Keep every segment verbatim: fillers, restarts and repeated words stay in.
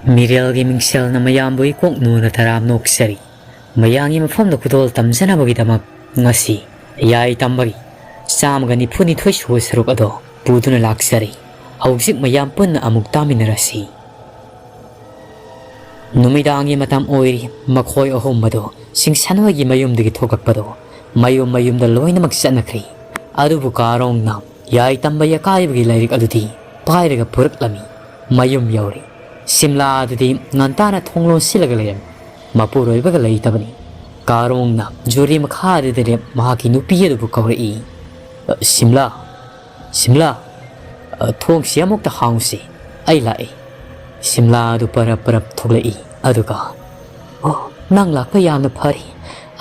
ꯃꯤꯔꯦꯜꯒꯤ ꯃꯤꯡꯁꯦꯜꯅ ꯃꯌꯥꯝꯕꯨ ꯏꯀꯣꯛ ꯅꯣꯟꯅ ꯇꯔꯥꯝ ꯅꯣꯛꯆꯔꯤ꯫ ꯃꯌꯥꯝꯒꯤ ꯃꯐꯝꯗ ꯈꯨꯗꯣꯜ ꯇꯝꯖꯅꯕꯒꯤꯗꯃꯛ ꯉꯁꯤ ꯌꯥꯏ ꯇꯝꯕꯒꯤ ꯆꯥꯝꯃꯒ ꯅꯤꯐꯨ ꯅꯤꯊꯣꯏ ꯁꯨꯕ ꯁꯔꯨꯛ ꯑꯗꯣ ꯄꯨꯗꯨꯅ ꯂꯥꯛꯆꯔꯤ꯫ ꯍꯧꯖꯤꯛ ꯃꯌꯥꯝ ꯄꯨꯟꯅ ꯑꯃꯨꯛ ꯇꯥꯃꯤꯟꯅꯔꯁꯤ꯫ ꯅꯨꯃꯤꯗꯥꯡꯒꯤ ꯃꯇꯝ ꯑꯣꯏꯔꯤ꯫ ꯃꯈꯣꯏ ꯑꯍꯨꯝ ꯑꯗꯨ ꯁꯤꯡꯁꯟ ꯍꯣꯏꯒꯤ ꯃꯌꯨꯝꯗꯒꯤ ꯊꯣꯛꯂꯛꯄꯗꯣ ꯃꯌꯨꯝ ꯃꯌꯨꯝꯗ ꯂꯣꯏꯅꯃꯛ ꯆꯠꯅꯈ꯭ꯔꯤ꯫ ꯑꯗꯨꯕꯨ ꯀꯥꯔꯣꯡꯅ ꯌꯥꯏ ꯇꯝꯕ ꯑꯀꯥꯏꯕꯒꯤ ꯂꯥꯏꯔꯤꯛ ꯑꯗꯨꯗꯤ ꯄꯥꯏꯔꯒ ꯄꯨꯔꯛꯂꯝꯃꯤ꯫ ꯃꯌꯨꯝ ꯌꯧꯔꯦ꯫ ꯁꯤꯝꯂꯥ ꯑꯗꯨꯗꯤ ꯉꯟꯇꯥꯅ ꯊꯣꯡ ꯂꯣꯟꯁꯤꯜꯂꯒ ꯂꯩꯔꯝꯃꯤ꯫ ꯃꯄꯨꯔꯣꯏꯕꯒ ꯂꯩꯇꯕꯅꯤ꯫ ꯀꯥꯔꯣꯡꯅ ꯖꯨꯔꯤ ꯃꯈꯥꯗꯨꯗ ꯂꯦꯞ ꯃꯍꯥꯛꯀꯤ ꯅꯨꯄꯤ ꯑꯗꯨꯕꯨ ꯀꯧꯔꯛꯏ꯫ "ꯑ, ꯁꯤꯝꯂꯥ, ꯁꯤꯝꯂꯥ, ꯑ, ꯊꯣꯡꯁꯤ ꯑꯃꯨꯛꯇ ꯍꯥꯡꯉꯨꯁꯤ꯫ ꯑꯩ ꯂꯥꯛꯏ꯫" ꯁꯤꯝꯂꯥ ꯑꯗꯨ ꯄꯔꯞ ꯄꯔꯞ ꯊꯣꯛꯂꯛꯏ꯫ ꯑꯗꯨꯒ, "ꯑꯣ, ꯅꯪ ꯂꯥꯛꯄ ꯌꯥꯝꯅ ꯐꯔꯦ꯫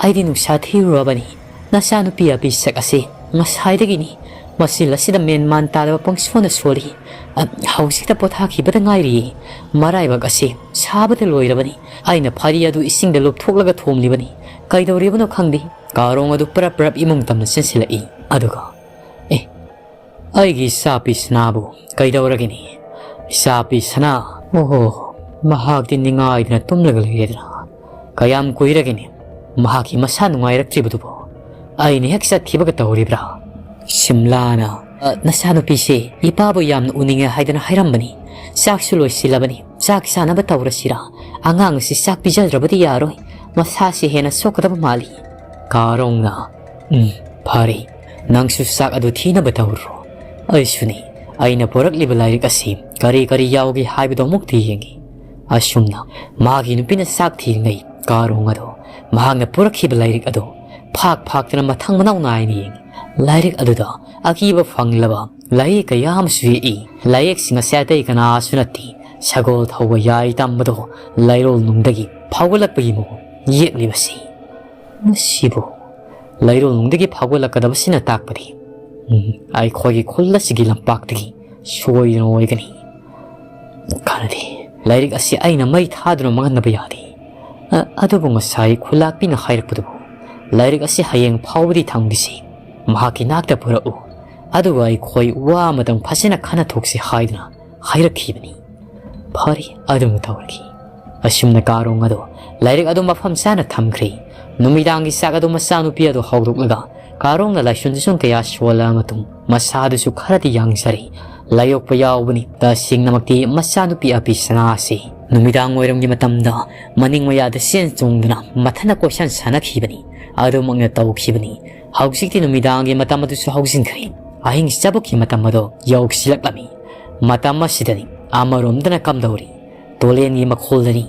ꯑꯩꯗꯤ ꯅꯨꯡꯁꯥ ꯊꯤꯔꯨꯔꯕꯅꯤ꯫ ꯅꯆꯥꯅꯨꯄꯤ ꯑꯄꯤꯁꯛ ꯑꯁꯤ ꯉꯁꯥꯏꯗꯒꯤꯅꯤ ꯃꯆꯤꯜ ꯑꯁꯤꯗ ꯃꯦꯟ ꯃꯥꯟ ꯇꯥꯗꯕ ꯄꯪꯁꯣꯟꯗ ꯁꯣꯜꯂꯤ꯫ ꯑ, ꯍꯧꯖꯤꯛꯇ ꯄꯣꯊꯥꯈꯤꯕꯗ ꯉꯥꯏꯔꯤꯌꯦ꯫ ꯃꯔꯥꯏꯕꯛ ꯑꯁꯤ ꯁꯥꯕꯗ ꯂꯣꯏꯔꯕꯅꯤ꯫ ꯑꯩꯅ ꯐꯗꯤ ꯑꯗꯨ ꯏꯁꯤꯡꯗ ꯂꯨꯞꯊꯣꯛꯂꯒ ꯊꯣꯝꯂꯤꯕꯅꯤ꯫ ꯀꯩꯗꯧꯔꯤꯕꯅꯣ ꯈꯪꯗꯦ꯫" ꯀꯥꯔꯣꯡ ꯑꯗꯨ ꯄꯔꯞ ꯄꯔꯞ ꯏꯃꯨꯡ ꯇꯝꯅ ꯆꯦꯟꯁꯤꯜꯂꯛꯏ꯫ ꯑꯗꯨꯒ, "ꯑꯦ, ꯑꯩꯒꯤ ꯏꯆꯥꯄꯤ ꯁꯅꯥꯕꯨ ꯀꯩꯗꯧꯔꯒꯦꯅꯦ? ꯏꯆꯥꯄꯤ ꯁꯅꯥ, ꯑꯣꯍꯣ, ꯃꯍꯥꯛꯇꯤ ꯅꯤꯡꯉꯥꯏꯗꯅ ꯇꯨꯝꯂꯒ ꯂꯩꯔꯦꯗꯅ꯫ ꯀꯌꯥꯝ ꯀꯨꯏꯔꯒꯦꯅꯦ ꯃꯍꯥꯛꯀꯤ ꯃꯁꯥ ꯅꯨꯡꯉꯥꯏꯔꯛꯇ꯭ꯔꯤꯕꯗꯨꯕꯨ? ꯑꯩꯅ ꯍꯦꯛ ꯆꯠꯈꯤꯕꯒ ꯇꯧꯔꯤꯕ꯭ꯔꯥ?" ꯁꯤꯝꯂꯥꯅ, "ꯑ, ꯅꯆꯥꯅꯨꯄꯤꯁꯦ ꯏꯄꯥꯕꯨ ꯌꯥꯝꯅ ꯎꯅꯤꯡꯉꯦ ꯍꯥꯏꯗꯅ ꯍꯥꯏꯔꯝꯕꯅꯤ꯫ ꯆꯥꯛꯁꯨ ꯂꯣꯏꯁꯤꯜꯂꯕꯅꯤ꯫ ꯆꯥꯛ ꯆꯥꯅꯕ ꯇꯧꯔꯁꯤꯔꯥ? ꯑꯉꯥꯡ ꯑꯁꯤ ꯆꯥꯛ ꯄꯤꯖꯗ꯭ꯔꯕꯗꯤ ꯌꯥꯔꯣꯏ꯫ ꯃꯁꯥꯁꯦ ꯍꯦꯟꯅ ꯁꯣꯛꯀꯗꯕ ꯃꯥꯜꯂꯤ꯫" ꯀꯥꯔꯣꯡꯅ, "ꯎꯝ, ꯐꯔꯦ꯫ ꯅꯪꯁꯨ ꯆꯥꯛ ꯑꯗꯨ ꯊꯤꯅꯕ ꯇꯧꯔꯨꯔꯣ꯫ ꯑꯩꯁꯨꯅꯤ꯫ ꯑꯩꯅ ꯄꯨꯔꯛꯂꯤꯕ ꯂꯥꯏꯔꯤꯛ ꯑꯁꯤ ꯀꯔꯤ ꯀꯔꯤ ꯌꯥꯎꯒꯦ ꯍꯥꯏꯕꯗꯨ ꯑꯃꯨꯛꯇ ꯌꯦꯡꯒꯦ꯫" ꯑꯁꯨꯝꯅ ꯃꯥꯒꯤ ꯅꯨꯄꯤꯅ ꯆꯥꯛ ꯊꯤꯔꯤꯉꯩ ꯀꯥꯔꯣꯡ ꯑꯗꯣ ꯃꯍꯥꯛꯅ ꯄꯨꯔꯛꯈꯤꯕ ꯂꯥꯏꯔꯤꯛ ꯑꯗꯣ ꯐꯥꯛ ꯐꯥꯛꯇꯅ ꯃꯊꯪ ꯃꯅꯥꯎ ꯅꯥꯏꯅ ꯌꯦꯡꯉꯤ꯫ ꯂꯥꯏꯔꯤꯛ ꯑꯗꯨꯗ ꯑꯀꯤꯕ ꯐꯪꯂꯕ ꯂꯥꯏꯔꯤꯛ ꯀꯌꯥ ꯑꯃꯁꯨ ꯌꯦꯛꯏ꯫ ꯂꯥꯏꯔꯤꯛꯁꯤꯡ ꯑꯁꯤ ꯑꯇꯩ ꯀꯅꯥꯁꯨ ꯅꯠꯇꯦ, ꯁꯒꯣꯜ ꯊꯧꯕ ꯌꯥꯏ ꯇꯝꯕꯗꯣ ꯂꯩꯔꯣꯜ ꯅꯨꯡꯗꯒꯤ ꯐꯥꯎꯒꯠꯂꯛꯄꯒꯤ ꯃꯑꯣꯡ ꯌꯦꯛꯂꯤꯕꯁꯤ꯫ ꯃꯁꯤꯕꯨ ꯂꯩꯔꯣꯜꯅꯨꯡꯗꯒꯤ ꯐꯥꯎꯒꯠꯂꯛꯀꯗꯕꯁꯤꯅ ꯇꯥꯛꯄꯗꯤ, ꯎꯝ, ꯑꯩꯈꯣꯏꯒꯤ ꯈꯨꯜ ꯑꯁꯤꯒꯤ ꯂꯝꯄꯥꯛꯇꯒꯤ ꯁꯣꯏꯗꯅ ꯑꯣꯏꯒꯅꯤ꯫ ꯀꯥꯟꯅꯗꯦ, ꯂꯥꯏꯔꯤꯛ ꯑꯁꯤ ꯑꯩꯅ ꯃꯩ ꯊꯥꯗꯨꯅ ꯃꯥꯡꯍꯟꯅꯕ ꯌꯥꯗꯦ꯫ ꯑ, ꯑꯗꯨꯕꯨ ꯉꯁꯥꯏ ꯈꯨꯜꯂꯥꯛꯄꯤꯅ ꯍꯥꯏꯔꯛꯄꯗꯨꯕꯨ ꯂꯥꯏꯔꯤꯛ ꯑꯁꯤ ꯍꯌꯦꯡ ꯐꯥꯎꯕꯗꯤ ꯊꯝꯈꯤꯁꯤ, ꯃꯍꯥꯛꯀꯤ ꯅꯥꯛꯇ ꯄꯨꯔꯛꯎ, ꯑꯗꯨꯒ ꯑꯩꯈꯣꯏ ꯋꯥ ꯑꯃꯇꯪ ꯐꯖꯅ ꯈꯟꯅ ꯊꯣꯛꯁꯤ ꯍꯥꯏꯗꯨꯅ ꯍꯥꯏꯔꯛꯈꯤꯕꯅꯤ꯫ ꯐꯔꯦ, ꯑꯗꯨꯝ ꯇꯧꯔꯒꯦ꯫ ꯑꯁꯨꯝꯅ ꯀꯥꯔꯣꯡ ꯑꯗꯨ ꯂꯥꯏꯔꯤꯛ ꯑꯗꯨ ꯃꯐꯝ ꯆꯥꯅ ꯊꯝꯈ꯭ꯔꯦ꯫ ꯅꯨꯃꯤꯗꯥꯡꯒꯤ ꯆꯥꯛ ꯑꯗꯨ ꯃꯆꯥꯅꯨꯄꯤ ꯑꯗꯨ ꯍꯧꯗꯣꯛꯂꯒ ꯀꯥꯔꯣꯡꯅ ꯂꯥꯏꯁꯣꯟ ꯁꯨꯝ ꯀꯌꯥ ꯁꯣꯜꯂꯕ ꯃꯇꯨꯡ ꯃꯁꯥꯗꯨꯁꯨ ꯈꯔꯗꯤ ꯌꯥꯡꯖꯔꯦ꯫ ꯂꯥꯏꯌꯣꯛꯄ ꯌꯥꯎꯕꯅꯤ꯫ ꯇꯁꯦꯡꯅꯃꯛꯇꯤ ꯃꯆꯥꯅꯨꯄꯤ ꯑꯄꯤ ꯁꯅꯥ ꯑꯁꯤ ꯅꯨꯃꯤꯗꯥꯡ ꯋꯥꯏꯔꯝꯒꯤ ꯃꯇꯝꯗ ꯃꯅꯤꯡ ꯃꯌꯥꯗ ꯆꯦꯟ ꯆꯣꯡꯗꯨꯅ ꯃꯊꯟꯇ ꯀꯣꯏꯁꯟ ꯁꯥꯟꯅꯈꯤꯕꯅꯤ꯫ ꯑꯗꯨꯃꯛꯅ ꯇꯧꯈꯤꯕꯅꯤ꯫ ꯍꯧꯖꯤꯛꯇꯤ ꯅꯨꯃꯤꯗꯥꯡꯒꯤ ꯃꯇꯝ ꯑꯗꯨꯁꯨ ꯍꯧꯖꯤꯟꯈ꯭ꯔꯦ꯫ ꯑꯍꯤꯡ ꯆꯥꯕꯨꯛꯀꯤ ꯃꯇꯝ ꯑꯗꯨ ꯌꯧꯁꯤꯜꯂꯛꯂꯝꯃꯤ꯫ ꯃꯇꯝ ꯑꯁꯤꯗꯅꯤ ꯑꯃꯔꯣꯝꯗꯅ ꯀꯝꯗꯧꯔꯤ꯫ ꯇꯣꯂꯦꯟꯒꯤ ꯃꯈꯣꯜꯗꯅꯤ꯫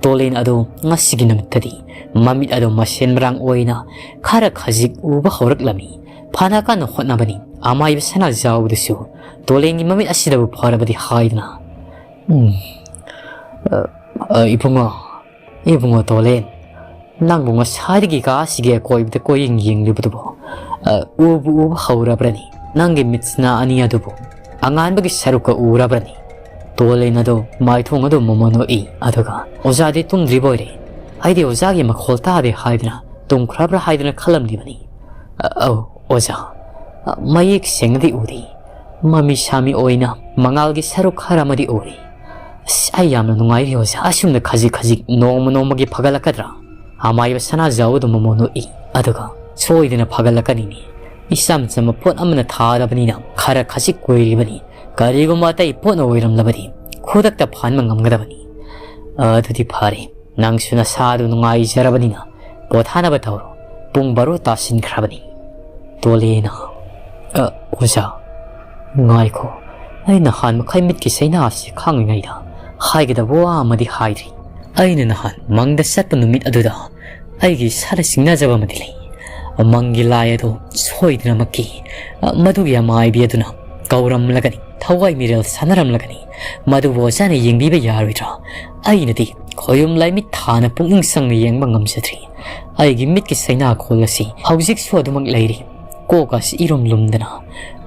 ꯇꯣꯂꯦꯟ ꯑꯗꯨ ꯉꯁꯤꯒꯤ ꯅꯨꯃꯤꯠꯇꯗꯤ ꯃꯃꯤꯠ ꯑꯗꯨ ꯃꯁꯦꯟ ꯃꯔꯥꯡ ꯑꯣꯏꯅ ꯈꯔ ꯈꯖꯤꯛ ꯎꯕ ꯍꯧꯔꯛꯂꯝꯃꯤ꯫ ꯐꯅ ꯀꯟꯅ ꯍꯣꯠꯅꯕꯅꯤ꯫ ꯑꯃꯥꯏꯕ ꯁꯅꯥꯖꯥꯎꯕꯗꯨꯁꯨ ꯇꯣꯂꯦꯟꯒꯤ ꯃꯃꯤꯠ ꯑꯁꯤꯗꯕꯨ ꯐꯔꯕꯗꯤ ꯍꯥꯏꯗꯨꯅ, "ꯎꯝ, ꯑ, ꯑ, ꯏꯕꯨꯡꯉꯣ, ꯏꯕꯨꯡꯉꯣ ꯇꯣꯂꯦꯟ, ꯅꯪꯕꯨ ꯉꯁꯥꯏꯗꯒꯤ ꯀꯥ ꯑꯁꯤꯒꯤ ꯑꯀꯣꯏꯕꯗ ꯀꯣꯏꯌꯦꯡ ꯌꯦꯡꯂꯤꯕꯗꯨꯕꯨ, ꯑ, ꯎꯕꯨ ꯎꯕ ꯍꯧꯔꯕ꯭ꯔꯅꯤ? ꯅꯪꯒꯤ ꯃꯤꯠꯁꯤꯅ ꯑꯅꯤ ꯑꯗꯨꯕꯨ ꯑꯉꯥꯟꯕꯒꯤ ꯁꯔꯨꯛꯀ ꯎꯔꯕ꯭ꯔꯅꯤ?" ꯇꯣꯂꯦꯟ ꯑꯗꯨ ꯃꯥꯏꯊꯣꯡ ꯑꯗꯨ ꯃꯃꯣꯟ ꯅꯣꯛꯏ꯫ ꯑꯗꯨꯒ, "ꯑꯣꯖꯥꯗꯤ ꯇꯨꯝꯗ꯭ꯔꯤꯕ ꯑꯣꯏꯔꯦ꯫ ꯑꯩꯗꯤ ꯑꯣꯖꯥꯒꯤ ꯃꯈꯣꯜ ꯇꯥꯗꯦ ꯍꯥꯏꯗꯨꯅ ꯇꯨꯝꯈ꯭ꯔꯕ꯭ꯔꯥ ꯍꯥꯏꯗꯨꯅ ꯈꯜꯂꯝꯂꯤꯕꯅꯤ꯫ ꯑ, ꯑꯧ, ꯑꯣꯖꯥ꯫ ꯑ, ꯃꯌꯦꯛ ꯁꯦꯡꯅꯗꯤ ꯎꯗꯦ꯫ ꯃꯃꯤ ꯁꯥꯃꯤ ꯑꯣꯏꯅ ꯃꯉꯥꯜꯒꯤ ꯁꯔꯨꯛ ꯈꯔ ꯑꯃꯗꯤ ꯎꯔꯤ꯫ ꯑꯁ, ꯑꯩ ꯌꯥꯝꯅ ꯅꯨꯡꯉꯥꯏꯔꯤ ꯑꯣꯖꯥ꯫ ꯑꯁꯨꯝꯅ ꯈꯖꯤꯛ ꯈꯖꯤꯛ ꯅꯣꯡꯃ ꯅꯣꯡꯃꯒꯤ ꯐꯒꯠꯂꯛꯀꯗ꯭ꯔꯥ?" ꯑꯃꯥꯏꯕ ꯁꯅꯥꯖꯥꯎ ꯑꯗꯨ ꯃꯃꯣꯟ ꯅꯣꯛꯏ꯫ "ꯑꯗꯨꯒ ꯁꯣꯏꯗꯅ ꯐꯒꯠꯂꯛꯀꯅꯤꯅꯦ꯫ ꯏꯆꯝ ꯆꯝꯕ ꯄꯣꯠ ꯑꯃꯅ ꯊꯥꯔꯕꯅꯤꯅ ꯈꯔ ꯈꯖꯤꯛ ꯀꯨꯏꯔꯤꯕꯅꯤ꯫ ꯀꯔꯤꯒꯨꯝꯕ ꯑꯇꯩ ꯄꯣꯠꯅ ꯑꯣꯏꯔꯝꯂꯕꯗꯤ ꯈꯨꯗꯛꯇ ꯐꯍꯟꯕ ꯉꯝꯒꯗꯕꯅꯤ꯫ ꯑꯗꯨꯗꯤ ꯐꯔꯦ, ꯅꯪꯁꯨ ꯅꯁꯥꯗꯨ ꯅꯨꯡꯉꯥꯏꯖꯔꯕꯅꯤꯅ ꯄꯣꯊꯥꯅꯕ ꯇꯧꯔꯣ꯫ ꯄꯨꯡ ꯕꯥꯔꯣ ꯇꯥꯁꯤꯟꯈ꯭ꯔꯕꯅꯤ꯫" ꯇꯣꯂꯦꯅ, "ꯑ, ꯑꯣꯖꯥ, ꯉꯥꯏꯈꯣ, ꯑꯩ ꯅꯍꯥꯟ ꯃꯈꯩ ꯃꯤꯠꯀꯤ ꯆꯩꯅꯥ ꯑꯁꯤ ꯈꯥꯡꯂꯤꯉꯩꯗ ꯍꯥꯏꯒꯗꯕ ꯋꯥ ꯑꯃꯗꯤ ꯍꯥꯏꯗ꯭ꯔꯤ꯫ ꯑꯩꯅ ꯅꯍꯥꯟ ꯃꯪꯗ ꯆꯠꯄ ꯅꯨꯃꯤꯠ ꯑꯗꯨꯗ ꯑꯩꯒꯤ ꯏꯁꯥꯗ ꯆꯤꯡꯅꯖꯕ ꯑꯃꯗꯤ ꯂꯩ꯫ ꯃꯪꯒꯤ ꯂꯥꯏ ꯑꯗꯨ ꯁꯣꯏꯗꯅꯃꯛꯀꯤ, ꯑ, ꯃꯗꯨꯒꯤ ꯑꯃꯥꯏꯕꯤ ꯑꯗꯨꯅ ꯀꯧꯔꯝꯂꯒꯅꯤ, ꯊꯋꯥꯏ ꯃꯤꯔꯦꯜ ꯁꯥꯟꯅꯔꯝꯂꯒꯅꯤ꯫ ꯃꯗꯨꯕꯨ ꯑꯣꯖꯥꯅ ꯌꯦꯡꯕꯤꯕ ꯌꯥꯔꯣꯏꯗ꯭ꯔꯥ? ꯑꯩꯅꯗꯤ ꯈꯣꯌꯨꯝ ꯂꯥꯏꯃꯤꯠ ꯊꯥꯅ ꯄꯨꯛꯅꯤꯡ ꯆꯪꯅ ꯌꯦꯡꯕ ꯉꯝꯖꯗ꯭ꯔꯤ꯫ ꯑꯩꯒꯤ ꯃꯤꯠꯀꯤ ꯆꯩꯅꯥꯈꯣꯜ ꯑꯁꯤ ꯍꯧꯖꯤꯛꯁꯨ ꯑꯗꯨꯃꯛ ꯂꯩꯔꯤ꯫ ꯀꯣꯛ ꯑꯁꯤ ꯏꯔꯨꯝ ꯂꯨꯝꯗꯅ꯫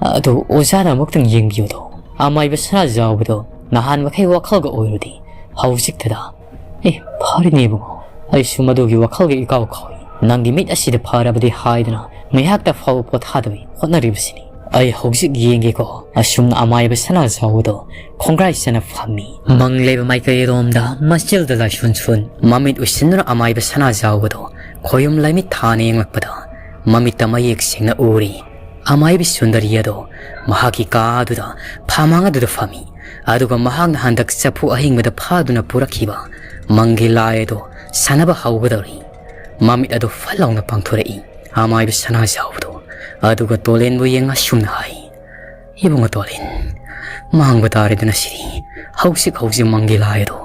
ꯑꯗꯨ ꯑꯣꯖꯥꯅ ꯑꯃꯨꯛꯇꯪ ꯌꯦꯡꯕꯤꯌꯨꯗꯣ꯫ ꯑꯃꯥꯏꯕ ꯁꯅꯥꯖꯥꯎꯕꯗꯣ ꯅꯍꯥꯟ ꯃꯈꯩ ꯋꯥꯈꯜꯒ ꯑꯣꯏꯔꯨꯗꯦ꯫ ꯍꯧꯖꯤꯛꯇꯗ꯫ ꯑꯦ, ꯐꯔꯦꯅꯦ ꯏꯕꯨꯡꯉꯣ꯫ ꯑꯩꯁꯨ ꯃꯗꯨꯒꯤ ꯋꯥꯈꯜꯒ ꯏꯀꯥꯎ ꯀꯥꯎꯏ꯫ ꯅꯪꯒꯤ ꯃꯤꯠ ꯑꯁꯤꯗ ꯐꯔꯕꯗꯤ ꯍꯥꯏꯗꯨꯅ ꯉꯥꯏꯍꯥꯛꯇ ꯐꯥꯎꯕ ꯄꯣꯊꯥꯗꯕꯤ ꯍꯣꯠꯅꯔꯤꯕꯁꯤꯅꯤ꯫ "ꯑꯩ ꯍꯧꯖꯤꯛ ꯌꯦꯡꯒꯦꯀꯣ"꯫ ꯑꯁꯨꯝꯅ ꯑꯃꯥꯏꯕ ꯁꯅꯥꯖꯥꯎꯕꯗꯣ ꯈꯣꯡꯒ꯭ꯔꯥꯏ ꯆꯅ ꯐꯝꯃꯤ꯫ ꯃꯪ ꯂꯩꯕ ꯃꯥꯏꯀꯩꯔꯣꯝꯗ ꯃꯆꯤꯜꯗ ꯂꯥꯏꯁꯣꯟ ꯁꯣꯟ ꯃꯃꯤꯠ ꯎꯏꯁꯤꯟꯗꯨꯅ ꯑꯃꯥꯏꯕ ꯁꯅꯥꯖꯥꯎꯕꯗꯣ ꯈꯣꯌꯨꯝ ꯂꯥꯏꯃꯤꯠ ꯊꯥꯅ ꯌꯦꯡꯂꯛꯄꯗ ꯃꯃꯤꯠꯇ ꯃꯌꯦꯛ ꯁꯦꯡꯅ ꯎꯔꯤ꯫ ꯑꯃꯥꯏꯕꯤ ꯁꯨꯟꯗꯔꯤ ꯑꯗꯣ ꯃꯍꯥꯛꯀꯤ ꯀꯥ ꯑꯗꯨꯗ ꯐꯥꯃꯥꯡ ꯑꯗꯨꯗ ꯐꯝꯃꯤ꯫ ꯑꯗꯨꯒ ꯃꯍꯥꯛꯅ ꯍꯟꯗꯛ ꯆꯐꯨ ꯑꯍꯤꯡꯕꯗ ꯐꯥꯗꯨꯅ ꯄꯨꯔꯛꯈꯤꯕ ꯃꯪꯒꯤ ꯂꯥꯏ ꯑꯗꯣ ꯁꯥꯟꯅꯕ ꯍꯧꯒꯗꯧꯔꯤ꯫ ꯃꯃꯤꯠ ꯑꯗꯨ ꯐꯠ ꯂꯥꯎꯅ ꯄꯥꯡꯊꯣꯔꯛꯏ꯫ ꯑꯃꯥꯏꯕ ꯁꯅꯥꯖꯥꯎꯕꯗꯣ꯫ ꯑꯗꯨꯒ ꯇꯣꯂꯦꯟꯕꯨ ꯌꯦꯡ ꯑꯁꯨꯝꯅ ꯍꯥꯏ, "ꯏꯕꯨꯡꯉꯣ ꯇꯣꯂꯦꯟ, ꯃꯥꯡꯕ ꯇꯥꯔꯦꯗꯅ ꯁꯤꯗꯤ꯫ ꯍꯧꯖꯤꯛ ꯍꯧꯖꯤꯛ ꯃꯪꯒꯤ ꯂꯥꯏ ꯑꯗꯣ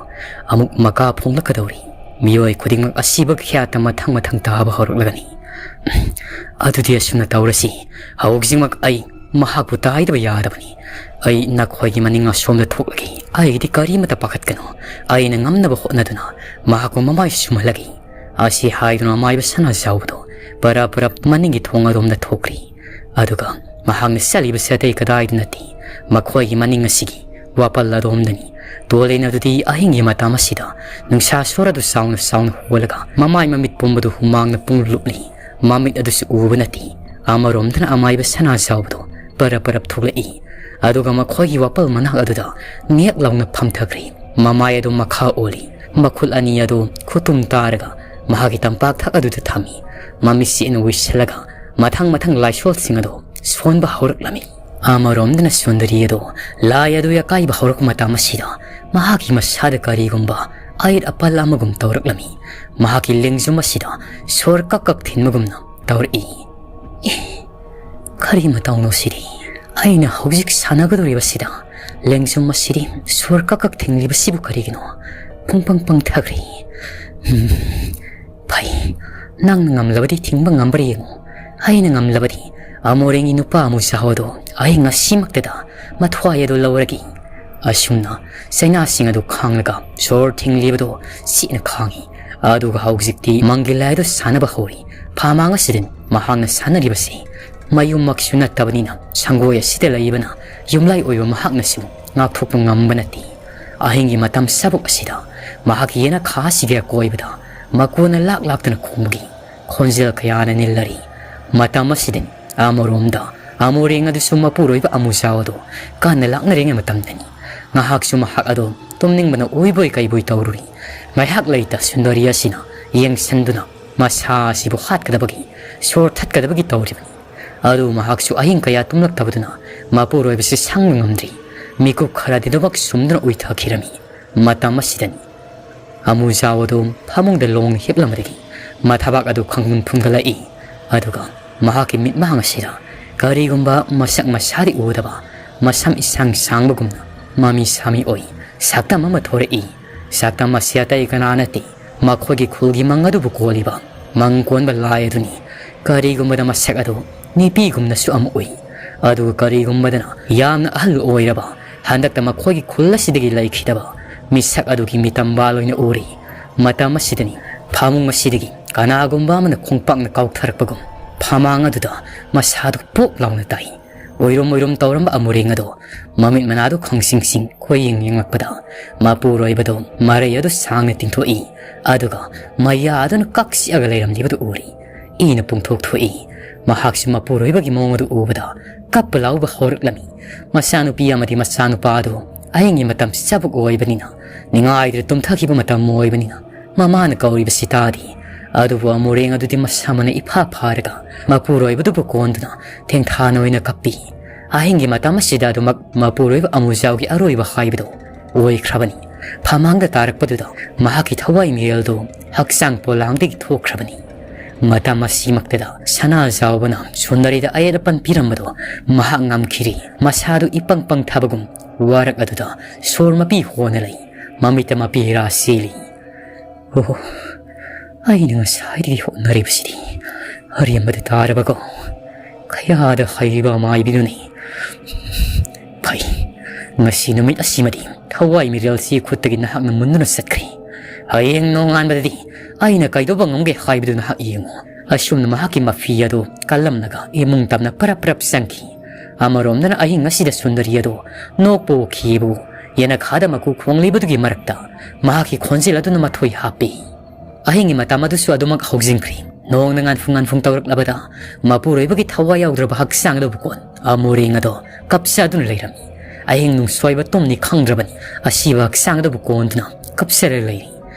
ꯑꯃꯨꯛ ꯃꯀꯥ ꯐꯣꯡꯂꯛꯀꯗꯧꯔꯤ꯫ ꯃꯤꯑꯣꯏ ꯈꯨꯗꯤꯡꯃꯛ ꯑꯁꯤꯕꯒꯤ ꯈꯌꯥꯠꯇ ꯃꯊꯪ ꯃꯊꯪ ꯇꯥꯕ ꯍꯧꯔꯛꯂꯒꯅꯤ꯫ ꯑꯗꯨꯗꯤ ꯑꯁꯨꯝꯅ ꯇꯧꯔꯁꯤ꯫ ꯍꯧꯖꯤꯛꯃꯛ ꯑꯩ ꯃꯍꯥꯛꯄꯨ ꯇꯥꯏꯗꯕ ꯌꯥꯗꯕꯅꯤ꯫ ꯑꯩ ꯅꯈꯣꯏꯒꯤ ꯃꯅꯤꯡ ꯑꯁꯣꯝꯗ ꯊꯣꯛꯂꯒꯦ꯫ ꯑꯩꯒꯤꯗꯤ ꯀꯔꯤꯃꯇ ꯄꯥꯈꯠꯀꯅꯨ꯫ ꯑꯩꯅ ꯉꯝꯅꯕ ꯍꯣꯠꯅꯗꯨꯅ ꯃꯍꯥꯛꯄꯨ ꯃꯃꯥꯏ ꯁꯨꯝꯍꯜꯂꯒꯦ"꯫ ꯑꯁꯤ ꯍꯥꯏꯗꯨꯅ ꯑꯃꯥꯏꯕ ꯁꯅꯥꯖꯥꯎꯕꯗꯣ ꯄꯔꯞ ꯄꯔꯞ ꯃꯅꯤꯡꯒꯤ ꯊꯣꯡ ꯑꯗꯣꯝꯗ ꯊꯣꯛꯈ꯭ꯔꯤ꯫ ꯑꯗꯨꯒ ꯃꯍꯥꯛꯅ ꯆꯠꯂꯤꯕꯁꯤ ꯑꯇꯩ ꯀꯗꯥꯏꯗ ꯅꯠꯇꯦ, ꯃꯈꯣꯏꯒꯤ ꯃꯅꯤꯡ ꯑꯁꯤꯒꯤ ꯋꯥꯄꯜ ꯑꯗꯣꯝꯗꯅꯤ꯫ ꯇꯣꯂꯦꯟ ꯑꯗꯨꯗꯤ ꯑꯍꯤꯡꯒꯤ ꯃꯇꯝ ꯑꯁꯤꯗ ꯅꯨꯡꯁꯥ ꯁꯣꯔ ꯑꯗꯨ ꯆꯥꯎꯅ ꯆꯥꯎꯅ ꯍꯣꯜꯂꯒ ꯃꯃꯥꯏ ꯃꯃꯤꯠ ꯄꯨꯝꯕꯗꯨ ꯍꯨꯃꯥꯡꯅ ꯄꯨꯡ ꯂꯨꯞꯂꯤ꯫ ꯃꯃꯤꯠ ꯑꯗꯨꯁꯨ ꯎꯕ ꯅꯠꯇꯦ꯫ ꯑꯃꯔꯣꯝꯗꯅ ꯑꯃꯥꯏꯕ ꯁꯅꯥꯖꯥꯎꯕꯗꯨ ꯄꯔꯞ ꯄꯔꯞ ꯊꯣꯛꯂꯛꯏ꯫ ꯑꯗꯨꯒ ꯃꯈꯣꯏꯒꯤ ꯋꯥꯄꯜ ꯃꯅꯥꯛ ꯑꯗꯨꯗ ꯅꯦꯛ ꯂꯥꯎꯅ ꯐꯝꯊꯈ꯭ꯔꯦ꯫ ꯃꯃꯥꯏ ꯑꯗꯨ ꯃꯈꯥ ꯑꯣꯜꯂꯤ꯫ ꯃꯈꯨꯠ ꯑꯅꯤ ꯑꯗꯨ ꯈꯨꯇꯨꯝ ꯇꯥꯔꯒ ꯃꯍꯥꯛꯀꯤ ꯇꯝꯄꯥꯛ ꯊꯛ ꯑꯗꯨꯗ ꯊꯝꯃꯤ꯫ ꯃꯃꯤꯠꯁꯤ ꯑꯩꯅ ꯎꯏꯁꯤꯜꯂꯒ ꯃꯊꯪ ꯃꯊꯪ ꯂꯥꯏꯁꯣꯜꯁꯤꯡ ꯑꯗꯨ ꯁꯣꯟꯕ ꯍꯧꯔꯛꯂꯝꯃꯤ꯫ ꯑꯃꯔꯣꯝꯗꯅ ꯁꯨꯟꯗꯔꯤ ꯑꯗꯨ ꯂꯥꯏ ꯑꯗꯨ ꯑꯀꯥꯏꯕ ꯍꯧꯔꯛꯄ ꯃꯇꯝ ꯑꯁꯤꯗ ꯃꯍꯥꯛꯀꯤ ꯃꯁꯥꯗ ꯀꯔꯤꯒꯨꯝꯕ ꯑꯌꯦꯠ ꯑꯄꯜ ꯑꯃꯒꯨꯝ ꯇꯧꯔꯛꯂꯝꯃꯤ꯫ ꯃꯍꯥꯛꯀꯤ ꯂꯦꯡꯖꯨꯝ ꯑꯁꯤꯗ ꯁꯣꯔ ꯀꯛ ꯀꯛ ꯊꯤꯟꯕꯒꯨꯝꯅ ꯇꯧꯔꯛꯏ꯫ "ꯑꯦ, ꯀꯔꯤ ꯃꯇꯧꯅꯣ ꯁꯤꯗꯤ? ꯑꯩꯅ ꯍꯧꯖꯤꯛ ꯁꯥꯟꯅꯒꯗꯧꯔꯤꯕꯁꯤꯗ ꯂꯦꯡꯖꯨꯝ ꯑꯁꯤꯗꯤ ꯁꯣꯔ ꯀꯛ ꯀꯛ ꯊꯤꯡꯂꯤꯕꯁꯤꯕꯨ ꯀꯔꯤꯒꯤꯅꯣ? ꯄꯨꯡ ꯄꯪ ꯄꯪꯊꯈ꯭ꯔꯦ꯫ ꯎꯝ, ꯐꯩ, ꯅꯪꯅ ꯉꯝꯂꯕꯗꯤ ꯊꯤꯡꯕ ꯉꯝꯕ꯭ꯔꯥ ꯌꯦꯡꯉꯨ꯫ ꯑꯩꯅ ꯉꯝꯂꯕꯗꯤ ꯑꯃꯣꯔꯦꯡꯒꯤ ꯅꯨꯄꯥ ꯑꯃꯨꯖꯥꯎ ꯑꯗꯣ ꯑꯩ ꯉꯁꯤꯃꯛꯇꯗ ꯃꯊ꯭ꯋꯥꯏ ꯑꯗꯨ ꯂꯧꯔꯒꯦ"꯫ ꯑꯁꯨꯝꯅ ꯆꯩꯅꯥꯁꯤꯡ ꯑꯗꯨ ꯈꯥꯡꯂꯒ ꯁꯣꯔ ꯊꯤꯡꯂꯤꯕꯗꯨ ꯆꯦꯠꯅ ꯈꯥꯡꯏ꯫ ꯑꯗꯨꯒ ꯍꯧꯖꯤꯛꯇꯤ ꯃꯪꯒꯤ ꯂꯥꯏ ꯑꯗꯨ ꯁꯥꯟꯅꯕ ꯍꯧꯔꯤ꯫ ꯐꯥꯃꯥꯡ ꯑꯁꯤꯗ ꯃꯍꯥꯛꯅ ꯁꯥꯟꯅꯔꯤꯕꯁꯤ ꯃꯌꯨꯝꯃꯛꯁꯨ ꯅꯠꯇꯕꯅꯤꯅ ꯁꯪꯒꯣꯏ ꯑꯁꯤꯗ ꯂꯩꯕꯅ ꯌꯨꯝꯂꯥꯏ ꯑꯣꯏꯕ ꯃꯍꯥꯛꯅꯁꯨ ꯉꯥꯛꯊꯣꯛꯄ ꯉꯝꯕ ꯅꯠꯇꯦ꯫ ꯑꯍꯤꯡꯒꯤ ꯃꯇꯝ ꯆꯥꯕꯨꯛ ꯑꯁꯤꯗ ꯃꯍꯥꯛꯀꯤ ꯌꯦꯅꯈꯥ ꯑꯁꯤꯒꯤ ꯑꯀꯣꯏꯕꯗ ꯃꯀꯣꯟꯅ ꯂꯥꯛ ꯂꯥꯛꯇꯅ ꯈꯣꯡꯕꯒꯤ ꯈꯣꯟꯖꯦꯜ ꯀꯌꯥꯅ ꯅꯤꯜꯂꯔꯤ꯫ ꯃꯇꯝ ꯑꯁꯤꯗ ꯑꯃꯔꯣꯝꯗ ꯑꯃꯨꯔꯦꯡ ꯑꯗꯨꯁꯨ ꯃꯄꯨꯔꯣꯏꯕ ꯑꯃꯨꯖꯥꯎ ꯑꯗꯨ ꯀꯟꯅ ꯂꯥꯛꯅꯔꯤꯉꯩ ꯃꯇꯝꯗꯅꯤ꯫ ꯉꯥꯏꯍꯥꯛꯁꯨ ꯃꯍꯥꯛ ꯑꯗꯨ ꯇꯨꯝꯅꯤꯡꯕꯅ ꯎꯏꯕꯣꯏ ꯀꯩꯕꯣꯏ ꯇꯧꯔꯨꯔꯤ꯫ ꯉꯥꯏꯍꯥꯛ ꯂꯩꯇ ꯁꯨꯟꯗꯔꯤ ꯑꯁꯤꯅ ꯌꯦꯡꯁꯤꯟꯗꯨꯅ ꯃꯁꯥ ꯑꯁꯤꯕꯨ ꯍꯥꯠꯀꯗꯕꯒꯤ, ꯁꯣꯔ ꯊꯠꯀꯗꯕꯒꯤ ꯇꯧꯔꯤꯕꯅꯤ꯫ ꯑꯗꯨ ꯃꯍꯥꯛꯁꯨ ꯑꯍꯤꯡ ꯀꯌꯥ ꯇꯨꯝꯂꯛꯇꯕꯗꯨꯅ ꯃꯄꯨꯔꯣꯏꯕꯁꯤ ꯁꯪꯕ ꯉꯝꯗ꯭ꯔꯤ꯫ ꯃꯤꯀꯨꯞ ꯈꯔꯗꯤ ꯑꯗꯨꯃꯛ ꯁꯨꯝꯗꯨꯅ ꯎꯏꯊꯈꯤꯔꯝꯃꯤ꯫ ꯃꯇꯝ ꯑꯁꯤꯗꯅꯤ ꯑꯃꯨꯖꯥꯎ ꯑꯗꯨ ꯐꯃꯨꯡꯗ ꯂꯣꯡꯅ ꯍꯤꯞꯂꯝꯕꯗꯒꯤ ꯃꯊꯕꯥꯛ ꯑꯗꯨ ꯈꯪꯐꯨꯟ ꯐꯨꯟꯒꯠꯂꯛꯏ꯫ ꯑꯗꯨꯒ ꯃꯍꯥꯛꯀꯤ ꯃꯤꯠꯃꯥꯡ ꯑꯁꯤꯗ ꯀꯔꯤꯒꯨꯝꯕ ꯃꯁꯛ ꯃꯁꯥꯗꯤ ꯎꯗꯕ ꯃꯁꯝ ꯏꯁꯥꯡ ꯁꯥꯡꯕꯒꯨꯝꯅ ꯃꯃꯤ ꯁꯥꯃꯤ ꯑꯣꯏ ꯁꯛꯇꯝ ꯑꯃ ꯊꯣꯔꯛꯏ꯫ ꯁꯛꯇꯝ ꯑꯁꯤ ꯑꯇꯩ ꯀꯅꯥ ꯅꯠꯇꯦ, ꯃꯈꯣꯏꯒꯤ ꯈꯨꯜꯒꯤ ꯃꯪ ꯑꯗꯨꯕꯨ ꯀꯣꯜꯂꯤꯕ ꯃꯪ ꯀꯣꯟꯕ ꯂꯥꯏ ꯑꯗꯨꯅꯤ꯫ ꯀꯔꯤꯒꯨꯝꯕꯗ ꯃꯁꯛ ꯑꯗꯨ ꯅꯨꯄꯤꯒꯨꯝꯅꯁꯨ ꯑꯃ ꯎꯏ꯫ ꯑꯗꯨꯒ ꯀꯔꯤꯒꯨꯝꯕꯗꯅ ꯌꯥꯝꯅ ꯑꯍꯜ ꯑꯣꯏꯔꯕ, ꯍꯟꯗꯛꯇ ꯃꯈꯣꯏꯒꯤ ꯈꯨꯜ ꯑꯁꯤꯗꯒꯤ ꯂꯩꯈꯤꯗꯕ ꯃꯤꯁꯛ ꯑꯗꯨꯒꯤ ꯃꯤꯇꯝꯕꯥꯜ ꯑꯣꯏꯅ ꯎꯔꯤ꯫ ꯃꯇꯝ ꯑꯁꯤꯗꯅꯤ ꯐꯃꯨꯡ ꯑꯁꯤꯗꯒꯤ ꯀꯅꯥꯒꯨꯝꯕ ꯑꯃꯅ ꯈꯣꯡꯄꯥꯛꯅ ꯀꯥꯎꯊꯔꯛꯄꯒꯨꯝ ꯐꯃꯥꯡ ꯑꯗꯨꯗ ꯃꯁꯥꯗꯨ ꯄꯣꯛ ꯂꯥꯎꯅ ꯇꯥꯏ꯫ ꯑꯣꯏꯔꯨꯝ ꯑꯣꯏꯔꯨꯝ ꯇꯧꯔꯝꯕ ꯑꯃꯨꯔꯦꯡ ꯑꯗꯣ ꯃꯃꯤꯠ ꯃꯅꯥꯗꯨ ꯈꯪꯁꯤꯡ ꯁꯤꯡ ꯈꯣꯏꯌꯦꯡ ꯌꯦꯡꯂꯛꯄꯗ ꯃꯄꯨꯔꯣꯏꯕꯗꯣ ꯃꯔꯩ ꯑꯗꯨ ꯁꯥꯡꯅ ꯇꯤꯡꯊꯣꯛꯏ꯫ ꯑꯗꯨꯒ ꯃꯌꯥ ꯑꯗꯨꯅ ꯀꯛ ꯁꯤꯛꯑꯒ ꯂꯩꯔꯝꯂꯤꯕꯗꯨ ꯎꯔꯤ꯫ ꯏꯅ ꯄꯨꯡꯊꯣꯛ ꯊꯣꯛꯏ꯫ ꯃꯍꯥꯛꯁꯨ ꯃꯄꯨꯔꯣꯏꯕꯒꯤ ꯃꯑꯣꯡ ꯑꯗꯨ ꯎꯕꯗ ꯀꯞꯄ ꯂꯥꯎꯕ ꯍꯧꯔꯛꯂꯝꯃꯤ꯫ ꯃꯆꯥꯅꯨꯄꯤ ꯑꯃꯗꯤ ꯃꯆꯥꯅꯨꯄꯥ ꯑꯗꯨ ꯑꯍꯤꯡꯒꯤ ꯃꯇꯝ ꯆꯥꯕꯨꯛ ꯑꯣꯏꯕꯅꯤꯅ, ꯅꯤꯡꯉꯥꯏꯗꯨꯅ ꯇꯨꯝꯊꯈꯤꯕ ꯃꯇꯝ ꯑꯣꯏꯕꯅꯤꯅ, ꯃꯃꯥꯅ ꯀꯧꯔꯤꯕꯁꯤ ꯇꯥꯗꯦ꯫ ꯑꯗꯨꯕꯨ ꯑꯃꯨꯔꯦꯡ ꯑꯗꯨꯗꯤ ꯃꯁꯥ ꯃꯅ ꯏꯐꯥ ꯐꯥꯔꯒ ꯃꯄꯨꯔꯣꯏꯕꯗꯨꯕꯨ ꯀꯣꯟꯗꯨꯅ ꯊꯦꯡꯊꯥꯅ ꯑꯣꯏꯅ ꯀꯞꯄꯤ꯫ ꯑꯍꯤꯡꯒꯤ ꯃꯇꯝ ꯑꯁꯤꯗ ꯑꯗꯨꯃꯛ ꯃꯄꯨꯔꯣꯏꯕ ꯑꯃꯨꯖꯥꯎꯒꯤ ꯑꯔꯣꯏꯕ ꯍꯥꯏꯕꯗꯨ ꯑꯣꯏꯈ꯭ꯔꯕꯅꯤ꯫ ꯐꯃꯥꯡꯗ ꯇꯥꯔꯛꯄꯗꯨꯗ ꯃꯍꯥꯛꯀꯤ ꯊꯋꯥꯏ ꯃꯤꯔꯦꯜꯗꯨ ꯍꯛꯆꯥꯡ ꯄꯣꯂꯥꯡꯗꯒꯤ ꯊꯣꯛꯈ꯭ꯔꯕꯅꯤ꯫ ꯃꯇꯝ ꯑꯁꯤꯃꯛꯇꯗ ꯁꯅꯥꯖꯥꯎꯕꯅ ꯁꯨꯟꯗꯔꯤꯗ ꯑꯌꯦꯠ ꯑꯄꯟ ꯄꯤꯔꯝꯕꯗꯨ ꯃꯍꯥꯛ ꯉꯝꯈꯤꯔꯤ꯫ ꯃꯁꯥꯗꯨ ꯏꯄꯪ ꯄꯪꯊꯕꯒꯨꯝ ꯋꯥꯔꯛ ꯑꯗꯨꯗ ꯁꯣꯔ ꯃꯄꯤ ꯍꯣꯅ ꯂꯩ꯫ ꯃꯃꯤꯠꯇ ꯃꯄꯤ ꯍꯤꯔꯥ ꯆꯦꯜꯂꯤ꯫ ꯑꯣꯍꯣ, ꯑꯩꯅ ꯉꯁꯥꯏꯗꯒꯤ ꯍꯣꯠꯅꯔꯤꯕꯁꯤꯗꯤ ꯑꯔꯦꯝꯕꯗ ꯇꯥꯔꯕꯀꯣ꯫ ꯀꯌꯥꯗ ꯍꯩꯕ ꯑꯃꯥꯏꯕꯤꯗꯨꯅꯤ꯫ ꯐꯩ, ꯉꯁꯤ ꯅꯨꯃꯤꯠ ꯑꯁꯤꯃꯗꯤ ꯊꯋꯥꯏ ꯃꯤꯔꯦꯜꯁꯤ ꯈꯨꯠꯇꯒꯤ ꯅꯍꯥꯛꯅ ꯃꯨꯟꯗꯨꯅ ꯆꯠꯈ꯭ꯔꯦ꯫ ꯍꯌꯦꯡ ꯅꯣꯡꯉꯥꯟꯕꯗꯗꯤ ꯑꯩꯅ ꯀꯩꯗꯧꯕ ꯉꯝꯒꯦ ꯍꯥꯏꯕꯗꯨ ꯅꯍꯥꯛ ꯌꯦꯡꯉꯨ꯫ ꯑꯁꯨꯝꯅ ꯃꯍꯥꯛꯀꯤ ꯃꯐꯤ ꯑꯗꯨ ꯀꯜꯂꯝꯂꯒ ꯏꯃꯨꯡ ꯇꯝꯅ ꯄꯔꯞ ꯄꯔꯞ ꯆꯪꯈꯤ꯫ ꯑꯃꯔꯣꯝꯗꯅ ꯑꯍꯤꯡ ꯑꯁꯤꯗ ꯁꯨꯟꯗꯔꯤ ꯑꯗꯨ ꯅꯣꯛꯄ ꯎꯈꯤꯕꯨ ꯌꯦꯅꯈꯥꯗ ꯃꯀꯨ ꯈꯣꯡꯂꯤꯕꯗꯨꯒꯤ ꯃꯔꯛꯇ ꯃꯍꯥꯛꯀꯤ ꯈꯣꯟꯖꯦꯜ ꯑꯗꯨꯅ ꯃꯊꯣꯏ ꯍꯥꯞꯄꯤ꯫ ꯑꯍꯤꯡꯒꯤ ꯃꯇꯝ ꯑꯗꯨꯁꯨ ꯑꯗꯨꯃꯛ ꯍꯧꯖꯤꯟꯈ꯭ꯔꯦ꯫ ꯅꯣꯡꯅ ꯉꯥꯟꯐꯨꯡ ꯉꯥꯟꯐꯨꯡ ꯇꯧꯔꯛꯂꯕꯗ ꯃꯄꯨꯔꯣꯏꯕꯒꯤ ꯊꯋꯥꯏ ꯌꯥꯎꯗ꯭ꯔꯕ ꯍꯛꯆꯥꯡ ꯑꯗꯨꯕꯨ ꯀꯣꯟ ꯑꯃꯣꯔꯦꯡ ꯑꯗꯣ ꯀꯞꯆꯗꯨꯅ ꯂꯩꯔꯝꯃꯤ꯫ ꯑꯍꯤꯡ ꯅꯨꯡꯁꯣꯏꯕ ꯇꯨꯝꯅꯤ ꯈꯪꯗ꯭ꯔꯕꯅꯤ ꯑꯁꯤꯕ ꯍꯛꯆꯥꯡ ꯑꯗꯨꯕꯨ ꯀꯣꯟꯗꯨꯅ ꯀꯞꯆꯔ ꯂꯩꯔꯤ꯫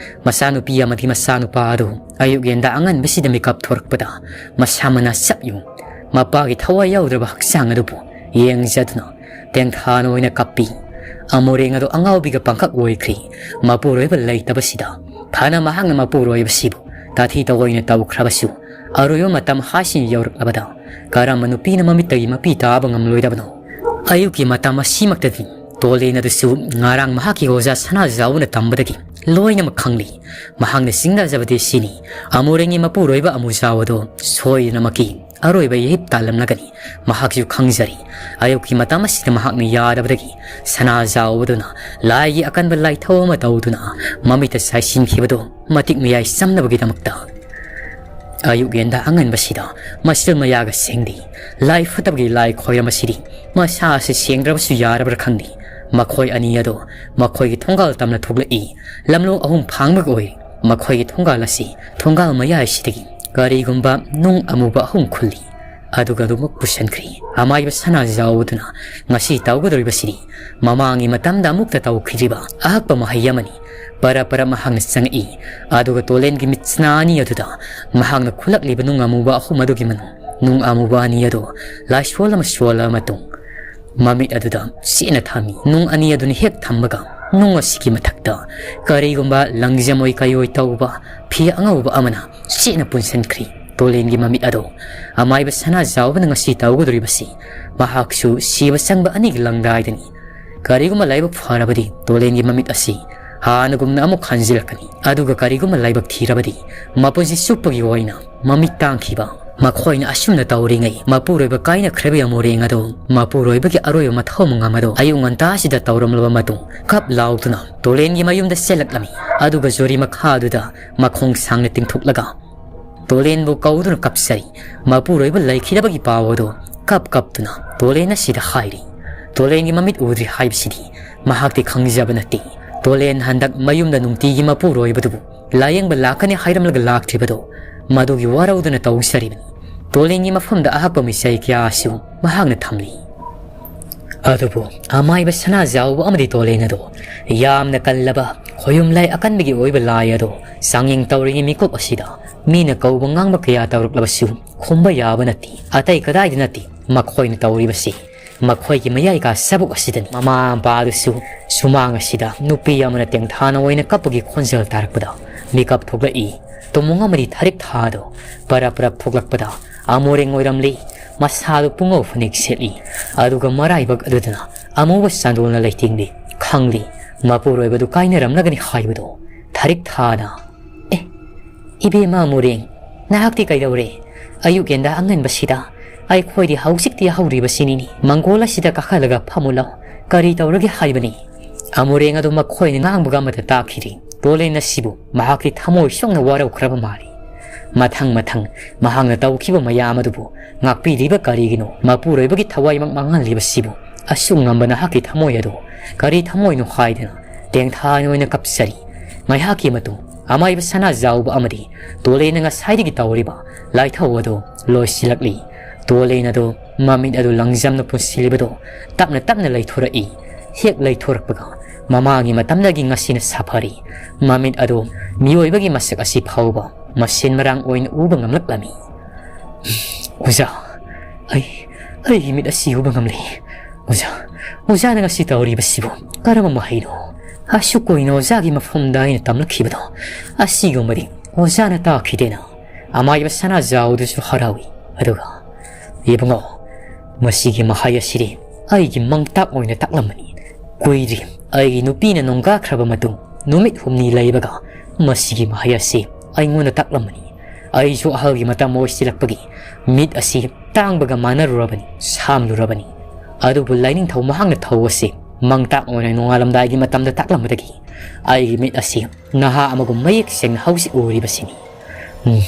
ꯃꯆꯥꯅꯨꯄꯤ ꯑꯃꯗꯤ ꯃꯆꯥꯅꯨꯄꯥ ꯑꯗꯨ ꯑꯌꯨꯛ ꯌꯦꯟꯗ ꯑꯉꯟꯕꯁꯤꯗ ꯃꯤꯀꯞ ꯊꯣꯔꯛꯄꯗ ꯃꯁꯥ ꯃꯅꯥ ꯆꯞ ꯌꯨꯡ ꯃꯄꯥꯒꯤ ꯊꯋꯥꯏ ꯌꯥꯎꯗ꯭ꯔꯕ ꯍꯛꯆꯥꯡ ꯑꯗꯨꯕꯨ ꯌꯦꯡꯖꯗꯨꯅ ꯇꯦꯡꯊꯥꯅ ꯑꯣꯏꯅ ꯀꯞꯄꯤ꯫ ꯑꯃꯣꯔꯦꯡ ꯑꯗꯨ ꯑꯉꯥꯎꯕꯤꯒ ꯄꯪꯀꯛ ꯑꯣꯏꯈ꯭ꯔꯤ꯫ ꯃꯄꯨꯔꯣꯏꯕ ꯂꯩꯇꯕꯁꯤꯗ ꯐꯅ ꯃꯍꯥꯛꯅ ꯃꯄꯨꯔꯣꯏꯕꯁꯤꯕꯨ ꯇꯥꯊꯤ ꯇꯧꯑꯣꯏꯅ ꯇꯧꯈ꯭ꯔꯕꯁꯨ, ꯑꯔꯣꯏꯕ ꯃꯇꯝ ꯍꯥꯏꯁꯤꯅ ꯌꯧꯔꯛꯂꯕꯗ ꯀꯔꯝꯕ ꯅꯨꯄꯤꯅ ꯃꯃꯤꯠꯇꯒꯤ ꯃꯄꯤ ꯇꯥꯕ ꯉꯝꯂꯣꯏꯗꯕꯅꯣ? ꯑꯌꯨꯛꯀꯤ ꯃꯇꯝ ꯑꯁꯤꯃꯛꯇꯗꯤ ꯇꯣꯂꯦꯟ ꯑꯗꯨꯁꯨ ꯉꯔꯥꯡ ꯃꯍꯥꯛꯀꯤ ꯑꯣꯖꯥ ꯁꯅꯥꯖꯥꯎꯅ ꯇꯝꯕꯗꯒꯤ ꯂꯣꯏꯅꯃꯛ ꯈꯪꯂꯤ꯫ ꯃꯍꯥꯛꯅ ꯆꯤꯡꯅꯖꯕꯗꯤ ꯁꯤꯅꯤ, ꯑꯃꯣꯔꯦꯡꯒꯤ ꯃꯄꯨꯔꯣꯏꯕ ꯑꯃꯨꯖꯥꯎ ꯑꯗꯣ ꯁꯣꯏꯗꯅꯃꯛꯀꯤ ꯑꯔꯣꯏꯕ ꯌꯥꯍꯤꯞ ꯇꯥꯜꯂꯝꯂꯒꯅꯤ꯫ ꯃꯍꯥꯛꯁꯨ ꯈꯪꯖꯔꯤ꯫ ꯑꯌꯨꯛꯀꯤ ꯃꯇꯝ ꯑꯁꯤꯗ ꯃꯍꯥꯛꯅ ꯌꯥꯗꯕꯗꯒꯤ ꯁꯅꯥꯖꯥꯎ ꯑꯗꯨꯅ ꯂꯥꯏꯒꯤ ꯑꯀꯟꯕ ꯂꯥꯏꯊꯧ ꯑꯃ ꯇꯧꯗꯨꯅ ꯃꯃꯤꯠꯇ ꯆꯥꯏꯁꯤꯟꯈꯤꯕꯗꯨ ꯃꯇꯤꯛ ꯃꯌꯥꯏ ꯆꯝꯅꯕꯒꯤꯗꯃꯛꯇ꯫ ꯑꯌꯨꯛ ꯌꯦꯟꯗ ꯑꯉꯟꯕꯁꯤꯗ ꯃꯁꯤꯜ ꯃꯌꯥꯒ ꯁꯦꯡꯗꯦ꯫ ꯂꯥꯏ ꯐꯠꯇꯕꯒꯤ ꯂꯥꯏ ꯈꯣꯏꯔꯝ ꯑꯁꯤꯗꯤ ꯃꯁꯥ ꯑꯁꯤ ꯁꯦꯡꯗ꯭ꯔꯕꯁꯨ ꯌꯥꯔꯕ꯭ꯔꯥ ꯈꯪꯗꯦ꯫ ꯃꯈꯣꯏ ꯑꯅꯤ ꯑꯗꯣ ꯃꯈꯣꯏꯒꯤ ꯊꯣꯡꯒꯥꯜ ꯇꯝꯅ ꯊꯣꯛꯂꯛꯏ꯫ ꯂꯝꯂꯣꯡ ꯑꯍꯨꯝ ꯐꯥꯡꯕꯒ ꯑꯣꯏ꯫ ꯃꯈꯣꯏꯒꯤ ꯊꯣꯡꯒꯥꯜ ꯑꯁꯤ ꯊꯣꯡꯒꯥꯜ ꯃꯌꯥꯏꯁꯤꯗꯒꯤ ꯀꯔꯤꯒꯨꯝꯕ ꯅꯨꯡ ꯑꯃꯨꯕ ꯑꯍꯨꯝ ꯈꯨꯜꯂꯤ꯫ ꯑꯗꯨꯒ ꯑꯗꯨꯃꯛ ꯄꯨꯁꯟꯈ꯭ꯔꯤ꯫ ꯑꯃꯥꯏꯕ ꯁꯅꯥꯖꯥꯎ ꯑꯗꯨꯅ ꯉꯁꯤ ꯇꯧꯒꯗꯧꯔꯤꯕꯁꯤꯗꯤ ꯃꯃꯥꯡꯒꯤ ꯃꯇꯝꯗ ꯑꯃꯨꯛꯇ ꯇꯧꯈꯤꯗ꯭ꯔꯤꯕ ꯑꯍꯛꯄ ꯃꯍꯩ ꯑꯃꯅꯤ꯫ ꯄꯔꯞ ꯄꯔꯞ ꯃꯍꯥꯛꯅ ꯆꯪꯉꯛꯏ꯫ ꯑꯗꯨꯒ ꯇꯣꯂꯦꯟꯒꯤ ꯃꯤꯠꯁꯅꯥ ꯑꯅꯤ ꯑꯗꯨꯗ ꯃꯍꯥꯛꯅ ꯈꯨꯠꯂꯛꯂꯤꯕ ꯅꯨꯡ ꯑꯃꯨꯕ ꯑꯍꯨꯝ ꯑꯗꯨꯒꯤ ꯃꯅꯨꯡ ꯅꯨꯡ ꯑꯃꯨꯕ ꯑꯅꯤ ꯑꯗꯨ ꯂꯥꯏꯁꯣꯜ ꯑꯃ ꯁꯣꯜꯂ ꯃꯇꯨꯡ ꯃꯃꯤꯠ ꯑꯗꯨꯗ ꯆꯦꯠꯅ ꯊꯝꯃꯤ꯫ ꯅꯨꯡ ꯑꯅꯤ ꯑꯗꯨꯅ ꯍꯦꯛ ꯊꯝꯕꯒ ꯅꯨꯡ ꯑꯁꯤꯒꯤ ꯃꯊꯛꯇ ꯀꯔꯤꯒꯨꯝꯕ ꯂꯪꯖꯝ ꯑꯣꯏ ꯀꯩ ꯑꯣꯏ ꯇꯧꯕ ꯐꯤ ꯑꯉꯧꯕ ꯑꯃꯅ ꯆꯦꯠꯅ ꯄꯨꯟꯁꯤꯟꯈ꯭ꯔꯤ꯫ ꯇꯣꯂꯦꯟꯒꯤ ꯃꯃꯤꯠ ꯑꯗꯣ ꯑꯃꯥꯏꯕ ꯁꯅꯥꯖꯥꯎꯕꯅ ꯉꯁꯤ ꯇꯧꯒꯗꯧꯔꯤꯕꯁꯤ ꯃꯍꯥꯛꯁꯨ ꯁꯤꯕ ꯆꯪꯕ ꯑꯅꯤꯒꯤ ꯂꯪꯗꯥꯏꯗꯅꯤ꯫ ꯀꯔꯤꯒꯨꯝꯕ ꯂꯥꯏꯕꯛ ꯐꯔꯕꯗꯤ ꯇꯣꯂꯦꯟꯒꯤ ꯃꯃꯤꯠ ꯑꯁꯤ ꯍꯥꯟꯅꯒꯨꯝꯅ ꯑꯃꯨꯛ ꯍꯟꯖꯤꯜꯂꯛꯀꯅꯤ꯫ ꯑꯗꯨꯒ ꯀꯔꯤꯒꯨꯝꯕ ꯂꯥꯏꯕꯛ ꯊꯤꯔꯕꯗꯤ ꯃꯄꯨꯟꯁꯤ ꯆꯨꯞꯄꯒꯤ ꯑꯣꯏꯅ ꯃꯃꯤꯠ ꯇꯥꯡꯈꯤꯕ꯫ ꯃꯈꯣꯏꯅ ꯑꯁꯨꯝꯅ ꯇꯧꯔꯤꯉꯩ ꯃꯄꯨꯔꯣꯏꯕ ꯀꯥꯏꯅꯈ꯭ꯔꯕ ꯑꯃꯣꯔꯦꯡ ꯑꯗꯣ ꯃꯄꯨꯔꯣꯏꯕꯒꯤ ꯑꯔꯣꯏꯕ ꯃꯊꯧ ꯃꯉꯝ ꯑꯗꯣ ꯑꯌꯨꯛ ꯉꯟꯇꯥꯁꯤꯗ ꯇꯧꯔꯝꯂꯕ ꯃꯇꯨꯡ ꯀꯞ ꯂꯥꯎꯗꯨꯅ ꯇꯣꯂꯦꯟꯒꯤ ꯃꯌꯨꯝꯗ ꯆꯦꯜꯂꯛꯂꯝꯃꯤ꯫ ꯑꯗꯨꯒ ꯖꯨꯔꯤ ꯃꯈꯥ ꯑꯗꯨꯗ ꯃꯈꯣꯡ ꯁꯥꯡꯅ ꯇꯤꯡꯊꯣꯛꯂꯒ ꯇꯣꯂꯦꯟꯕꯨ ꯀꯧꯗꯨꯅ ꯀꯞꯆꯔꯤ꯫ ꯃꯄꯨꯔꯣꯏꯕ ꯂꯩꯈꯤꯗꯕꯒꯤ ꯄꯥꯎ ꯑꯗꯨ ꯀꯞ ꯀꯞꯇꯨꯅ ꯇꯣꯂꯦꯟ ꯑꯁꯤꯗ ꯍꯥꯏꯔꯤ꯫ ꯇꯣꯂꯦꯟꯒꯤ ꯃꯃꯤꯠ ꯎꯗ꯭ꯔꯤ ꯍꯥꯏꯕꯁꯤꯗꯤ ꯃꯍꯥꯛꯇꯤ ꯈꯪꯖꯕ ꯅꯠꯇꯦ꯫ ꯇꯣꯂꯦꯟ ꯍꯟꯗꯛ ꯃꯌꯨꯝꯗ ꯅꯨꯡꯇꯤꯒꯤ ꯃꯄꯨꯔꯣꯏꯕꯗꯨꯕꯨ ꯂꯥꯌꯦꯡꯕ ꯂꯥꯛꯀꯅꯤ ꯍꯥꯏꯔꯝꯂꯒ ꯂꯥꯛꯇ꯭ꯔꯤꯕꯗꯣ ꯃꯗꯨꯒꯤ ꯋꯥꯔꯧꯗꯅ ꯇꯧꯖꯔꯤꯕꯅꯤ꯫ ꯇꯣꯂꯦꯟꯒꯤ ꯃꯐꯝꯗ ꯑꯍꯛꯄ ꯃꯤꯁꯩ ꯀꯌꯥꯁꯨ ꯃꯍꯥꯛꯅ ꯊꯝꯂꯤ꯫ ꯑꯗꯨꯕꯨ ꯑꯃꯥꯏꯕ ꯁꯅꯥꯖꯥꯎꯕ ꯑꯃꯗꯤ ꯇꯣꯂꯦꯟ ꯑꯗꯨ ꯌꯥꯝꯅ ꯀꯜꯂꯕ ꯈꯣꯌꯨꯝ ꯂꯥꯏ ꯑꯀꯟꯕꯒꯤ ꯑꯣꯏꯕ ꯂꯥꯏ ꯑꯗꯣ ꯆꯥꯡꯌꯦꯡ ꯇꯧꯔꯤꯉꯩ ꯃꯤꯀꯨꯞ ꯑꯁꯤꯗ ꯃꯤꯅ ꯀꯧꯕ ꯉꯥꯡꯕ ꯀꯌꯥ ꯇꯧꯔꯛꯂꯕꯁꯨ ꯈꯨꯝꯕ ꯌꯥꯕ ꯅꯠꯇꯦ꯫ ꯑꯇꯩ ꯀꯗꯥꯏꯗ ꯅꯠꯇꯦ ꯃꯈꯣꯏꯅ ꯇꯧꯔꯤꯕꯁꯤ꯫ ꯃꯈꯣꯏꯒꯤ ꯃꯌꯥꯏ ꯀꯥ ꯆꯕꯨꯛ ꯑꯁꯤꯗꯅꯤ꯫ ꯃꯃꯥ ꯃꯄꯥꯗꯨꯁꯨ ꯁꯨꯃꯥꯡ ꯑꯁꯤꯗ ꯅꯨꯄꯤ ꯑꯃꯅ ꯇꯦꯡꯊꯥꯅ ꯑꯣꯏꯅ ꯀꯞꯄꯒꯤ ꯈꯣꯟꯖꯦꯜ ꯇꯥꯔꯛꯄꯗ ꯃꯤꯀꯞ ꯊꯣꯛꯂꯛꯏ꯫ ꯇꯨꯃꯨꯡ ꯑꯃꯗꯤ ꯊꯔꯤꯛ ꯊꯥꯗꯣ ꯄꯔꯞ ꯄꯔꯞ ꯊꯣꯛꯂꯛꯄꯗ ꯑꯃꯣꯔꯦꯡ ꯑꯣꯏꯔꯝꯂꯤ꯫ ꯃꯁꯥꯗꯨ ꯄꯨꯡꯉꯧ ꯐꯅꯦꯛ ꯁꯦꯠꯂꯤ꯫ ꯑꯗꯨꯒ ꯃꯔꯥꯏꯕꯛ ꯑꯗꯨꯗꯅ ꯑꯃꯨꯕ ꯆꯥꯟꯗꯣꯜꯅ ꯂꯩꯇꯦꯡꯂꯤ꯫ ꯈꯪꯂꯤ꯫ ꯃꯄꯨꯔꯣꯏꯕꯗꯨ ꯀꯥꯏꯅꯔꯝꯂꯒꯅꯤ ꯍꯥꯏꯕꯗꯣ ꯊꯔꯤꯛ ꯊꯥꯅ, "ꯑꯦ, ꯏꯕꯦꯝꯃ ꯑꯃꯣꯔꯦꯡ, ꯅꯍꯥꯛꯇꯤ ꯀꯩꯗꯧꯔꯦ? ꯑꯌꯨꯛ ꯌꯦꯟꯗꯥ ꯑꯉꯟꯕꯁꯤꯗ ꯑꯩꯈꯣꯏꯗꯤ ꯍꯧꯖꯤꯛꯇꯤ ꯍꯧꯔꯤꯕꯁꯤꯅꯤꯅꯦ꯫ ꯃꯪꯒꯣꯜ ꯑꯁꯤꯗ ꯀꯥꯈꯠꯂꯒ ꯐꯝꯃꯨ ꯂꯥꯎ꯫ ꯀꯔꯤ ꯇꯧꯔꯒꯦ ꯍꯥꯏꯕꯅꯤ?" ꯑꯃꯣꯔꯦꯡ ꯑꯗꯨ ꯃꯈꯣꯏꯅ ꯉꯥꯡꯕꯒ ꯑꯃꯠꯇ ꯇꯥꯈꯤꯗꯦ꯫ ꯇꯣꯂꯦꯟ ꯑꯁꯤꯕꯨ ꯃꯍꯥꯛꯇꯤ ꯊꯃꯣꯏ ꯁꯣꯛꯅ ꯋꯥꯔꯧꯈ꯭ꯔꯕ ꯃꯥꯜꯂꯤ꯫ ꯃꯊꯪ ꯃꯊꯪ ꯃꯍꯥꯛꯅ ꯇꯧꯈꯤꯕ ꯃꯌꯥꯝ ꯑꯗꯨꯕꯨ ꯉꯥꯛꯄꯤꯔꯤꯕ ꯀꯔꯤꯒꯤꯅꯣ? ꯃꯄꯨꯔꯣꯏꯕꯒꯤ ꯊꯋꯥꯏꯃꯛ ꯃꯥꯡꯍꯜꯂꯤꯕꯁꯤꯕꯨ? ꯑꯁꯨꯛ ꯉꯝꯕ ꯅꯍꯥꯛꯀꯤ ꯊꯃꯣꯏ ꯑꯗꯨ ꯀꯔꯤ ꯊꯃꯣꯏꯅꯣ ꯍꯥꯏꯗꯅ ꯇꯦꯡꯊꯥꯅ ꯑꯣꯏꯅ ꯀꯞꯆꯔꯤ꯫ ꯉꯥꯏꯍꯥꯛꯀꯤ ꯃꯇꯨꯡ ꯑꯃꯥꯏꯕ ꯁꯅꯥꯖꯥꯎꯕ ꯑꯃꯗꯤ ꯇꯣꯂꯦꯟꯅ ꯉꯁꯥꯏꯗꯒꯤ ꯇꯧꯔꯤꯕ ꯂꯥꯏꯊꯧ ꯑꯗꯨ ꯂꯣꯏꯁꯤꯜꯂꯛꯂꯤ꯫ ꯇꯣꯂꯦꯟ ꯑꯗꯨ ꯃꯃꯤꯠ ꯑꯗꯨ ꯂꯪꯖꯝꯅ ꯄꯨꯟꯁꯤꯜꯂꯤꯕꯗꯨ ꯇꯞꯅ ꯇꯞꯅ ꯂꯩꯊꯣꯔꯛꯏ꯫ ꯍꯦꯛ ꯂꯩꯊꯣꯔꯛꯄꯒ ꯃꯃꯥꯡꯒꯤ ꯃꯇꯝꯗꯒꯤ ꯉꯁꯤꯅ ꯁꯥꯐꯔꯤ꯫ ꯃꯃꯤꯠ ꯑꯗꯨ ꯃꯤꯑꯣꯏꯕꯒꯤ ꯃꯁꯛ ꯑꯁꯤ ꯐꯥꯎꯕ ꯃꯁꯦꯟ ꯃꯔꯥꯡ ꯑꯣꯏꯅ ꯎꯕ ꯉꯝꯂꯛꯂꯝꯃꯤ꯫ "ꯑꯣꯖꯥ, ꯑꯩ, ꯑꯩꯒꯤ ꯃꯤꯠ ꯑꯁꯤ ꯎꯕ ꯉꯝꯂꯦ꯫ ꯑꯣꯖꯥ, ꯑꯣꯖꯥꯅ ꯉꯁꯤ ꯇꯧꯔꯤꯕꯁꯤꯕꯨ ꯀꯔꯝꯕ ꯃꯍꯩꯅꯣ? ꯑꯁꯨꯛ ꯀꯨꯏꯅ ꯑꯣꯖꯥꯒꯤ ꯃꯐꯝꯗ ꯑꯩꯅ ꯇꯝꯂꯛꯈꯤꯕꯗꯣ ꯑꯁꯤꯒꯨꯝꯕꯗꯤ ꯑꯣꯖꯥꯅ ꯇꯥꯛꯈꯤꯗꯦꯅ?" ꯑꯃꯥꯏꯕ ꯁꯅꯥꯖꯥꯎꯗꯨꯁꯨ ꯍꯔꯥꯎꯏ꯫ ꯑꯗꯨꯒ, "ꯏꯕꯨꯡꯉꯣ, ꯃꯁꯤꯒꯤ ꯃꯍꯩ ꯑꯁꯤꯗꯤ ꯑꯩꯒꯤ ꯃꯪꯇꯥꯛ ꯑꯣꯏꯅ ꯇꯥꯛꯂꯝꯕꯅꯤ꯫ ꯀꯨꯏꯗ꯭ꯔꯤ ꯑꯩꯒꯤ ꯅꯨꯄꯤꯅ ꯅꯣꯡꯒꯥꯈ꯭ꯔꯕ ꯃꯇꯨꯡ ꯅꯨꯃꯤꯠ ꯍꯨꯝꯅꯤ ꯂꯩꯕꯒ ꯃꯁꯤꯒꯤ ꯃꯍꯩ ꯑꯁꯤ ꯑꯩꯉꯣꯟꯗ ꯇꯥꯛꯂꯝꯕꯅꯤ꯫ ꯑꯩꯁꯨ ꯑꯍꯜꯒꯤ ꯃꯇꯝ ꯑꯣꯏꯁꯤꯜꯂꯛꯄꯒꯤ ꯃꯤꯠ ꯑꯁꯤ ꯇꯥꯡꯕꯒ ꯃꯥꯟꯅꯔꯨꯔꯕꯅꯤ, ꯁꯥꯝꯂꯨꯔꯕꯅꯤ꯫ ꯑꯗꯨꯕꯨ ꯂꯥꯏꯅꯤꯡꯊꯧ ꯃꯍꯥꯛꯅ ꯊꯧ ꯑꯁꯤ ꯃꯪꯇꯥꯛ ꯑꯣꯏꯅ ꯅꯣꯡꯉꯥꯜꯂꯝꯗꯥꯏꯒꯤ ꯃꯇꯝꯗ ꯇꯥꯛꯂꯝꯕꯗꯒꯤ ꯑꯩꯒꯤ ꯃꯤꯠ ꯑꯁꯤ ꯅꯍꯥ ꯑꯃꯒꯨꯝ ꯃꯌꯦꯛ ꯁꯦꯡꯅ ꯍꯧꯖꯤꯛ ꯎꯔꯤꯕꯁꯤꯅꯤ꯫ ꯎꯝ,